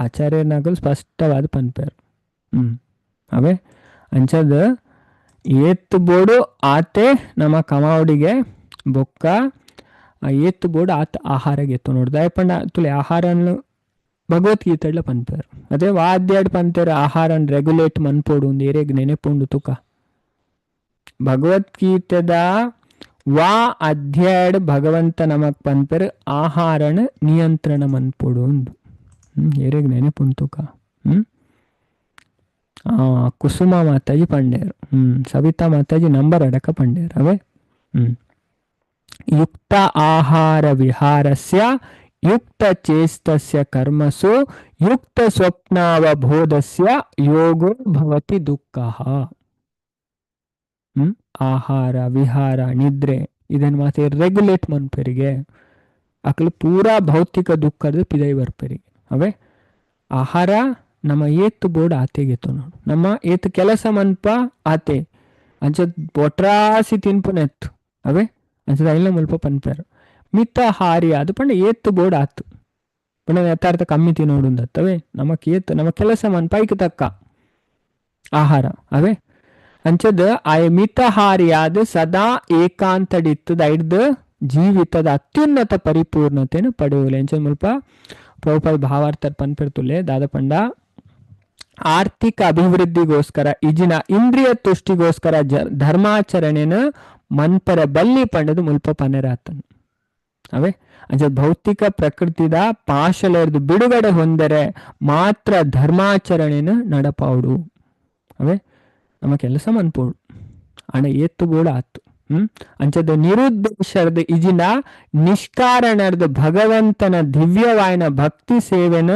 ಆಚಾರ್ಯನಾಗಲು ಸ್ಪಷ್ಟವಾದ ಪನ್ಪೇರು. ಅವೇ ಅಂಚದ ಏತ್ತು ಬೋಡು ಆತೆ ನಮ್ಮ ಕಮಾವಡಿಗೆ ಬೊಕ್ಕ ಏತ್ತು ಬೋಡು ಆತ ಆಹಾರಗೆ ಎತ್ತು ನೋಡ್ದ ಪಂಡ ತುಲೆ ಆಹಾರನ್ನು ಭಗವದ್ಗೀತೆಡ್ಲ ಪನ್ಪೇರು. ಅದೇ ವಾದ್ಯಾಡ್ ಪಂತೇರು ಆಹಾರನ್ ರೆಗ್ಯುಲೇಟ್ ಮನ್ಪೋಡು ಒಂದು ಏರಿಯಾಗ ನೆನೆಪುಂಡು ತುಕ. ಭಗವದ್ಗೀತೆದ ವಾ ಅಧ್ಯಾಯಡ್ ಭಗವಂತ ನಮಕ್ ಪನ್ಪೇರು ಆಹಾರನ ನಿಯಂತ್ರಣ ಮನ್ಪೋಡು ಉಂದು. ಏರಿಯಾಗ ನೆನೆಪುಂಡು ತುಕ. ಕುಸುಮ ಮಾತಾಜಿ ಪಂಡೇರು, ಸವಿತಾ ಮಾತಾಜಿ ನಂಬರ್ ಅಡಕ ಪಂಡೇರು. ಅವೇ ಯುಕ್ತ ಆಹಾರ ವಿಹಾರಸ್ಯ ಯುಕ್ತ ಚೇಸ್ತಸ್ಯ ಕರ್ಮಸು ಯುಕ್ತ ಸ್ವಪ್ನಾವಬೋಧಸ್ಯ ಯೋಗೋ ಭವತಿ ದುಃಖಃ. ಆಹಾರ ವಿಹಾರ ನಿದ್ರೆ ಇದನ್ನು ಮಾತೆ ರೆಗ್ಯುಲೇಟ್ ಮನ್ಪೆರಿಗೆ ಅಕ್ಲು ಪೂರಾ ಭೌತಿಕ ದುಃಖದ ಪಿದೈ ಬರ್ಪೆರಿಗೆ. ಅವೇ ಆಹಾರ ನಮ್ಮ ಏತ್ತು ಬೋರ್ಡ್ ಆತೆಗೆತ್ತು ನೋಡು, ನಮ್ಮ ಏತು ಕೆಲಸ ಮನ್ಪ ಆತೆ ಅಂಚ ಒಟ್ರಾಸಿ ತಿನ್ಪುನೆತ್ತು. ಅವೇ ಅಂಚದ ಐಲ ಮುಲ್ಪ ಪನ್ಪೇರು ಮಿತಹಾರಿ ಅದು ಪಂಡ ಏತ್ತು ಬೋರ್ಡ್ ಆತು ಪಂಡ ಯಥಾರ್ಥ ಕಮ್ಮಿ ತಿನ್ನೋಡುಂದತ್ತವೇ ನಮಕ್ ಏತ್ತು ನಮ್ಮ ಕೆಲಸ ಮನ್ಪ ಐಕ್ ತಕ್ಕ ಆಹಾರ. ಅವೇ ಅಂಚದ ಆಯ ಮಿತಹಾರಿಯಾದ ಸದಾ ಏಕಾಂತಡಿತ್ತದ ಐಡ್ದು ಜೀವಿತದ ಅತ್ಯುನ್ನತ ಪರಿಪೂರ್ಣತೆಯನ್ನು ಪಡೆಯುವಲೆ. ಅಂಚದ ಮುಲ್ಪ ಪ್ರಭುಪಾದ ಭಾವಾರ್ಥ ಪನ್ಪಿರ್ತುಲೆ ದಾದ ಪಂಡ ಆರ್ಥಿಕ ಅಭಿವೃದ್ಧಿಗೋಸ್ಕರ ಇಜಿನ ಇಂದ್ರಿಯ ತುಷ್ಟಿಗೋಸ್ಕರ ಧರ್ಮಾಚರಣೆನ ಮನ್ಪರ ಬಲ್ಲಿ ಪಂಡದು ಮುಲ್ಪ ಪನೆರಾತನು. ಅವೇ ಅಂಚ ಭೌತಿಕ ಪ್ರಕೃತಿದ ಪಾಶಲೆರ್ದು ಬಿಡುಗಡೆ ಹೊಂದರೆ ಮಾತ್ರ ಧರ್ಮಾಚರಣೆನ ನಡಪಾవుಡು. ಅವೇ ನಮ್ಮ ಕೆಲಸ ಮನ್ಪೋಡು ಅಣ ಏತ್ತು ಬೋಡ ಆತು. ಅಂಚದ ನಿರುದ್ದೇಶದ ಇಜಿನ ನಿಷ್ಕಾರಣದ ಭಗವಂತನ ದಿವ್ಯವಾಯನ ಭಕ್ತಿ ಸೇವೆನ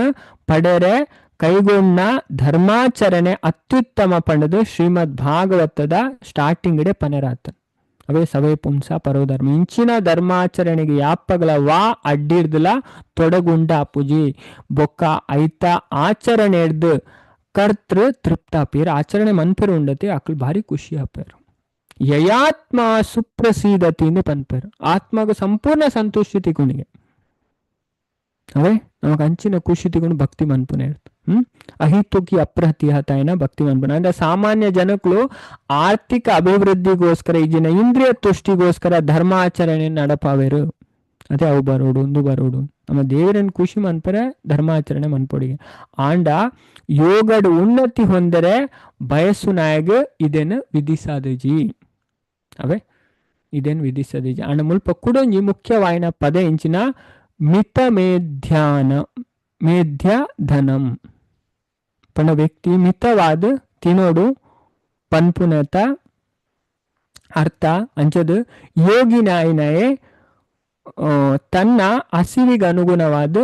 ಪಡೆರೆ ಕೈಗೊಂಡ ಧರ್ಮಾಚರಣೆ ಅತ್ಯುತ್ತಮ ಪಂಡದು ಶ್ರೀಮದ್ ಭಾಗವತದ ಸ್ಟಾರ್ಟಿಂಗ್ ಇಡೆ ಪನೆರಾತನ್. ಅವೇ ಸವೇ ಪುಂಸ ಪರೋಧರ್ಮ ಇಂಚಿನ ಧರ್ಮಾಚರಣೆಗೆ ಯಾಪಗಳ ವಾ ಅಡ್ಡಿರ್ದಲ ತೊಡಗುಂಡ ಪೂಜಿ ಬೊಕ್ಕ ಐತ ಆಚರಣೆ ಹಿಡ್ದು ಕರ್ತೃ ತೃಪ್ತಾಪೀರ್ ಆಚರಣೆ ಮನ್ಪೆರು ಉಂಡತಿ ಅಕ್ಲು ಭಾರಿ ಖುಷಿ ಆಪೇರು. ಯಯಾತ್ಮ ಸುಪ್ರಸೀದತಿ ಪನ್ಪೇರು ಆತ್ಮಗ ಸಂಪೂರ್ಣ ಸಂತುಷ್ಟಿ ತಿಗುಣಿಗೆ. ಅವೇ ನಮಗ್ ಅಂಚಿನ ಖುಷಿ ತಿಗೊಂಡು ಭಕ್ತಿ ಮನ್ಪುನೆ ಇರ್ತು. ಅಹಿತುಕಿ ಅಪ್ರತಿಹತಾಯನ ಭಕ್ತಿ ಮನ್ಪುನೆ ಅಂದ್ರೆ ಸಾಮಾನ್ಯ ಜನಕ್ಕಳು ಆರ್ಥಿಕ ಅಭಿವೃದ್ಧಿಗೋಸ್ಕರ ಈಗಿನ ಇಂದ್ರಿಯ ತುಷ್ಟಿಗೋಸ್ಕರ ಧರ್ಮಾಚರಣೆ ನಡಪಾವೇರು. ಅದೇ ಅವು ಬರೋಡು ಒಂದು ಬರೋಡು ನಮ್ಮ ದೇವರನ್ನ ಖುಷಿ ಮನ್ಪರೆ ಧರ್ಮಾಚರಣೆ ಮನ್ಪೊಡಿಗೆ ಆಂಡ ಯೋಗಡು ಉನ್ನತಿ ಹೊಂದರೆ ಬಯಸು ನಾಯಗ ಇದೇನು ವಿಧಿಸಾದಜಿ. ಅವೇ ಇದೇನು ವಿಧಿಸದಿಜಿ ಅಂಡ ಮುಲ್ಪ ಕುಡೊಂಜಿ ಮುಖ್ಯವಾಯಿನ ಪದ ಇಂಚಿನ ಮಿತ ಮೇಧ್ಯಾನ ಮೇಧ್ಯ ಧನಂ ಪಂಡ ವ್ಯಕ್ತಿ ಮಿತವಾದ ತಿನೋಡು ಪನ್ಪುನತ ಅರ್ಥ ಅಂಚದು ಯೋಗಿನಾಯಿನಯೇ ತನ್ನ ಹಸಿವಿಗೆ ಅನುಗುಣವಾದ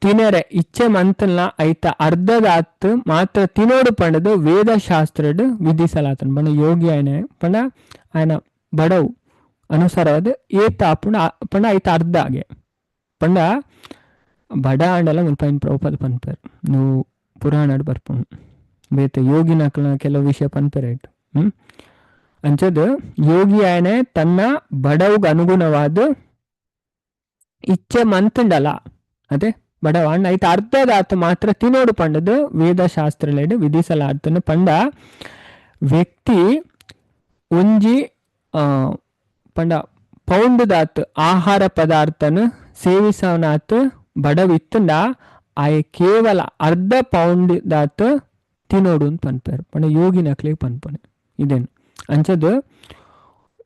ತಿನರೆ ಇಚ್ಛೆ ಮಂತಲ್ನ ಐತ ಅರ್ಧದಾತ್ ಮಾತ್ರ ತಿನೋಡು ಪಂಡದು ವೇದಶಾಸ್ತ್ರಡ್ ವಿಧಿಸಲಾತನ ಪಂಡ ಯೋಗಿ ಆಯನ ಪಂಡ ಆಯನ ಬಡವು ಅನುಸಾರವಾದ ಏತ ಪುಂಡ ಪಂಡ ಐತ ಅರ್ಧ ಆಗೆ ಪಂಡ ಬಡ ಆಂಡಲ ಮುಲ್ಪ ಐನ್ ಪ್ರಭುಪಾದ ಪನ್ಪೆರ್ నువ్వు ಪುರಾಣಡ್ ಬರ್ಪುಂಡು ಬೇತೆ ಯೋಗಿನಕ್ಲೆನ ಕೆಲವು ವಿಷಯ ಪನ್ಪೆರ್ ಐಟ್ ಅಂಚದ್ ಯೋಗಿ ಆಯನೆ ತನ್ನ ಬಡವುಗ್ ಅನುಗುಣವಾದ ಇಚ್ಛೆ ಮಂತುಂಡಲ ಅದೇ ಬಡವ ಅಣ್ಣ ಐತ ಅರ್ಧದಾತ್ ಮಾತ್ರ ತಿನೋಡು ಪಂಡದು ವೇದಶಾಸ್ತ್ರಲೆಡ್ ವಿಧಿಸಲಾರ್ತನ ಪಂಡ ವ್ಯಕ್ತಿ ಒಂಜಿ ಪಂಡ ಪೌಂಡುದಾತ್ ಆಹಾರ ಪದಾರ್ಥನ ಸೇವಿಸವನಾತ್ ಬಡವಿತ್ತುಂಡ ಆಯೆ ಕೇವಲ ಅರ್ಧ ಪೌಂಡ್ ದಾತ್ ತಿನೋಡು ಅಂತ ಪನ್ಪೆರ್ ಪಂಡ ಯೋಗಿನಕ್ಲೆಗ್ ಪನ್ಪುನೆ ಇದೇನು ಅಂಚದ್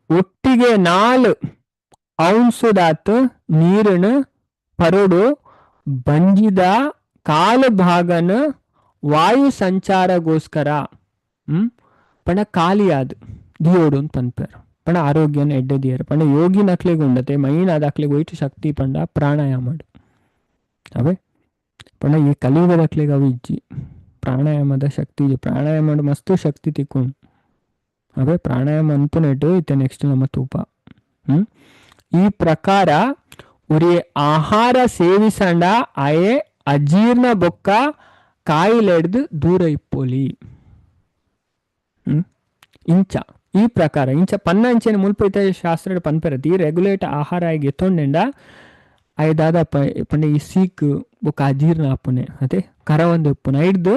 ಒಟ್ಟಿಗೆ 4 ಔನ್ಸುದಾತ್ ನೀರನ್ನು ಪರೋಡು ಬಂಜಿದ ಕಾಲು ಭಾಗನ ವಾಯು ಸಂಚಾರಗೋಸ್ಕರ ಪಂಡ ಖಾಲಿಯಾದ್ ದಿಯೋಡು ಅಂತ ಪನ್ಪೆರ್ ಪಂಡ ಆರೋಗ್ಯನ ಎಡ್ಡೆ ದಿಯರ್ ಪಂಡ ಯೋಗಿನಕ್ಲೆಗ್ ಉಂಡತೆ ಮೈನ್ ಆದ್ ಅಕ್ಲೆಗ್ ಒಯ್ಟ್ ಶಕ್ತಿ ಪಂಡ ಪ್ರಾಣಾಯಾಮ ಅವೇ ಪಂಡ ಈ ಕಲಿಯುಗದಕ್ಲೆಗ್ ಅವು ಇಜ್ಜಿ ಪ್ರಾಣಾಯಾಮದ ಶಕ್ತಿ ಇಜ್ಜಿ ಪ್ರಾಣಾಯಾಮ ಮಸ್ತ್ ಶಕ್ತಿ ತಿಕ್ಕುಂಡು ಅವೇ ಪ್ರಾಣಾಯಾಮ ಅನ್ಪುನೆಟ್ ಇತ್ತೆ ನೆಕ್ಸ್ಟ್ ನಮ್ಮ ತೂಪ ಈ ಪ್ರಕಾರ ಉರಿ ಆಹಾರ ಸೇವಿಸಂಡ ಆಯೆ ಅಜೀರ್ಣ ಬೊಕ್ಕ ಕಾಯಿಲೆಡ್ದು ದೂರ ಇಪ್ಪೊಲಿ ಇಂಚ ಈ ಪ್ರಕಾರ ಇಂಚ ಪನ್ನ ಅಂಚೆನ ಮುಲ್ಪ ಇತ್ತೆ ಶಾಸ್ತ್ರ ಪನ್ಪೆರತಿ ಈ ರೆಗ್ಯುಲೇಟ್ ಆಹಾರ ಆಗಿ ಎತ್ತೊಂಡೆಂಡ ಆಯೆ ದಾದ ಪಂಡ ಈ ಸೀಕ್ ಬೊಕ್ಕ ಅಜೀರ್ಣ ಆಪುನೆ ಅದೇ ಕರವಂದು ಇಪ್ಪುನೆ ಐಡ್ದು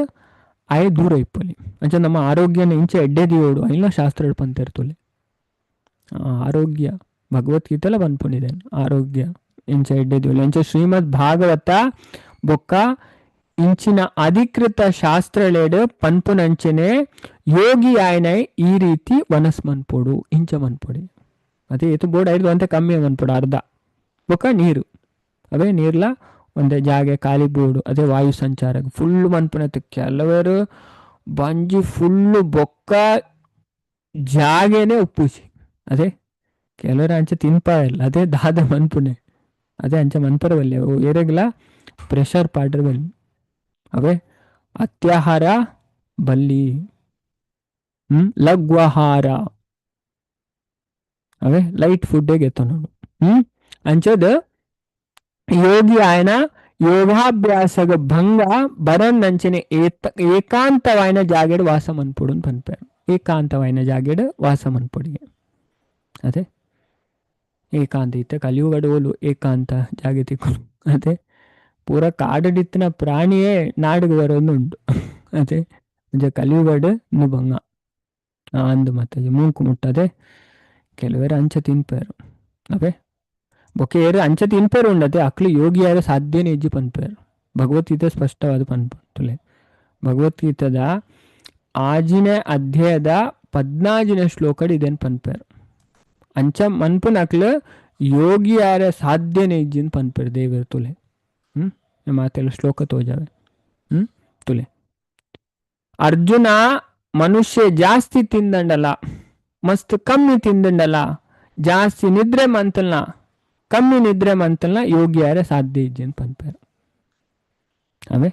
ಆಯೆ ದೂರ ಇಪ್ಪೊಲಿ ಅಂಚ ನಮ್ಮ ಆರೋಗ್ಯನ ಇಂಚ ಎಡ್ಡೆ ದಿಯೋಡು ಐನ ಶಾಸ್ತ್ರ ಪಂತಿರ್ತೊಲಿ ಆರೋಗ್ಯ ಭಗವದ್ಗೀತೆಲ ಪನ್ಪುನಿದೆ ಆರೋಗ್ಯ ಇಂಚ ಎಡ್ಡೆ ದಿಯೋಲಿ ಅಂಚ ಶ್ರೀಮದ್ ಭಾಗವತ ಬೊಕ್ಕ ಇಂಚಿನ ಅಧಿಕೃತ ಶಾಸ್ತ್ರಲೇಡ್ ಪನ್ಪುನಂಚನೆ ಯೋಗಿ ಆಯನ ಈ ರೀತಿ ವನಸ್ ಮನ್ಪೊಡು ಇಂಚ ಮನ್ಪೊಡಿ ಅದೇ ಏತು ಬೋರ್ಡ್ ಐದು ಅಂತೆ ಕಮ್ಮಿ ಮನ್ಪೊಡು ಅರ್ಧ ಬೊಕ್ಕ ನೀರು ಅವೇ ನೀರ್ಲ ಒಂದೇ ಜಾಗೆ ಖಾಲಿ ಬೋರ್ಡು ಅದೇ ವಾಯು ಸಂಚಾರ ಫುಲ್ ಮನ್ಪುನತೆ ಕೆಲವರು ಬಂಜಿ ಫುಲ್ಲು ಬೊಕ್ಕ ಜಾಗೇನೆ ಉಪ್ಪುಜಿ ಅದೇ ಕೆಲವರು ಅಂಚೆ ತಿನ್ಪಾಯಲ್ಲ ಅದೇ ದಾದ ಮನ್ಪುನೆ ಅದೇ ಅಂಚೆ ಮನ್ಪರ ಬಲ್ಲಿ ಏರೆಗ್ಲ ಪ್ರೆಷರ್ ಪಾಡ್ರ ಬಲ್ಲಿ ಅವೇ ಅತ್ಯಾಹಾರ ಬಲ್ಲಿ ಲಘ್ವಾಹಾರ ಅವೇ ಲೈಟ್ ಫುಡ್ ಗೆತ್ತೊನೋಡು ಅಂಚದ ಯೋಗಿ ಆಯನ ಯೋಗಾಭ್ಯಾಸಗ ಭಂಗ ಬರನ್ನಂಚನೆ ಏಕಾಂತವಾಯಿನ ಜಾಗೆಡ್ ವಾಸ ಮನ್ಪೊಡು ಪನ್ಪೆರ್ ಏಕಾಂತವಾಯಿನ ಜಾಗೆಡ್ ವಾಸ ಮನ್ಪೊಡಿಗೆ ಅದೇ ಏಕಾಂತ ಇತ್ತೆ ಕಲಿಯುಗಡ್ ಓಲು ಏಕಾಂತ ಜಾಗೆ ತಿಕ್ಕುನು ಅದೇ ಪೂರ ಕಾಡುಡಿತ್ತಿನ ಪ್ರಾಣಿಯೇ ನಾಡುಗು ಬರೋದು ಅದೇ ಒಂಜ ಕಲಿಯುಗಡ್ ನುಬಂಗ ಅಂದು ಮತ್ತೆ ಮೂಂಕು ಮುಟ್ಟದೆ ಕೆಲವರು ಅಂಚ ತಿನ್ಪೇರು ಅವೇ ಬೊಕ್ಕ ಏರು ಅಂಚ ತಿನ್ಪೇರು ಉಂಡತೆ ಅಕ್ಲು ಯೋಗಿಯಾರ ಸಾಧ್ಯನೇ ಇಜ್ಜಿ ಪನ್ಪೇರು ಭಗವದ್ಗೀತೆ ಸ್ಪಷ್ಟವಾದ ಪನ್ಪುಲೆ ಭಗವದ್ಗೀತೆದ 6ನೇ ಅಧ್ಯಾಯದ 14ನೇ ಶ್ಲೋಕಡ್ ಇದೇನು ಪನ್ಪೇರು ಅಂಚ ಮನ್ಪುನಕ್ಲು ಯೋಗಿಯಾರ ಸಾಧ್ಯನೇ ಇಜ್ಜಿನ್ ಪನ್ಪೇರು ದೇವರು ತುಲೆ ಮಾತೆಲ್ಲ ಶ್ಲೋಕ ತೋಜಾವೆ ತುಲೆ ಅರ್ಜುನ ಮನುಷ್ಯ ಜಾಸ್ತಿ ತಿಂದಂಡಲ ಮಸ್ತ್ ಕಮ್ಮಿ ತಿಂದಂಡಲ ಜಾಸ್ತಿ ನಿದ್ರೆ ಮಂತಲ್ನ ಕಮ್ಮಿ ನಿದ್ರೆ ಮಂತಲ್ನ ಯೋಗಿಯಾರ ಸಾಧ್ಯ ಇಜ್ಜಿ ಅಂತ ಪನ್ಪೇರು ಅವೇ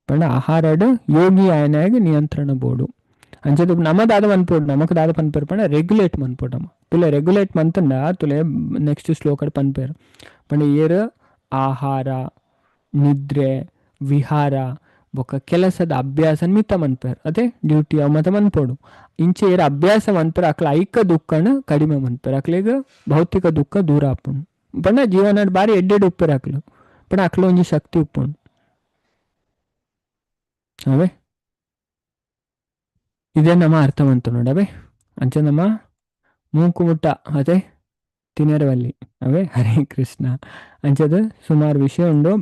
ಪಂಡ ಆಹಾರಡ್ ಯೋಗಿ ಆಯನಾಗ ನಿಯಂತ್ರಣ ಬೋಡು ಅಂಚದ ನಮದಾದ ಮನ್ಪೋಡು ನಮಕ್ ದಾದ ಪನ್ಪೇರು ಪಂಡ ರೆಗ್ಯುಲೇಟ್ ಮನ್ಪೋಡಮ್ಮ ತುಲೆ ರೆಗ್ಯುಲೇಟ್ ಮಂತಂಡ ತುಲೆ ನೆಕ್ಸ್ಟ್ ಶ್ಲೋಕಡ್ ಪನ್ಪೇರು ಪಂಡ ಏರು ಆಹಾರ ನಿದ್ರೆ ವಿಹಾರ ಬೊಕ್ಕ ಕೆಲಸದ ಅಭ್ಯಾಸ ಮಿತ್ತ ಮನ್ಪೇರು ಅದೇ ಡ್ಯೂಟಿ ಅವ ಮತ ಮನ್ಪೋಡು ಇಂಚೆ ಏರ್ ಅಭ್ಯಾಸ ಮನ್ಪೇರು ಅಕ್ಲ ಐಕ ದುಃಖನ ಕಡಿಮೆ ಮನ್ಪೇರು ಅಕ್ಲೆಗ್ ಭೌತಿಕ ದುಃಖ ದೂರ ಆಪುಂಡು ಪಂಡ ಜೀವನ ಬಾರಿ ಎಡ್ಡೆಡ್ ಉಪ್ಪೇರು ಅಕ್ಲು ಪಂಡ ಅಕ್ಲು ಒಂಜಿ ಶಕ್ತಿ ಉಪ್ಪುಂಡು ಅವೇ ಇದೇ ನಮ್ಮ ಅರ್ಥ ಮಂತು ನೋಡವೇ ಅಂಚೆ ನಮ್ಮ ಮೂಕು ಮುಟ್ಟ ಅದೇ ತಿನರವಲ್ಲಿ ಅವೇ ಹರೇ ಕೃಷ್ಣ ಅಂಚದ ಸುಮಾರು ವಿಷಯ ಉಂಡು.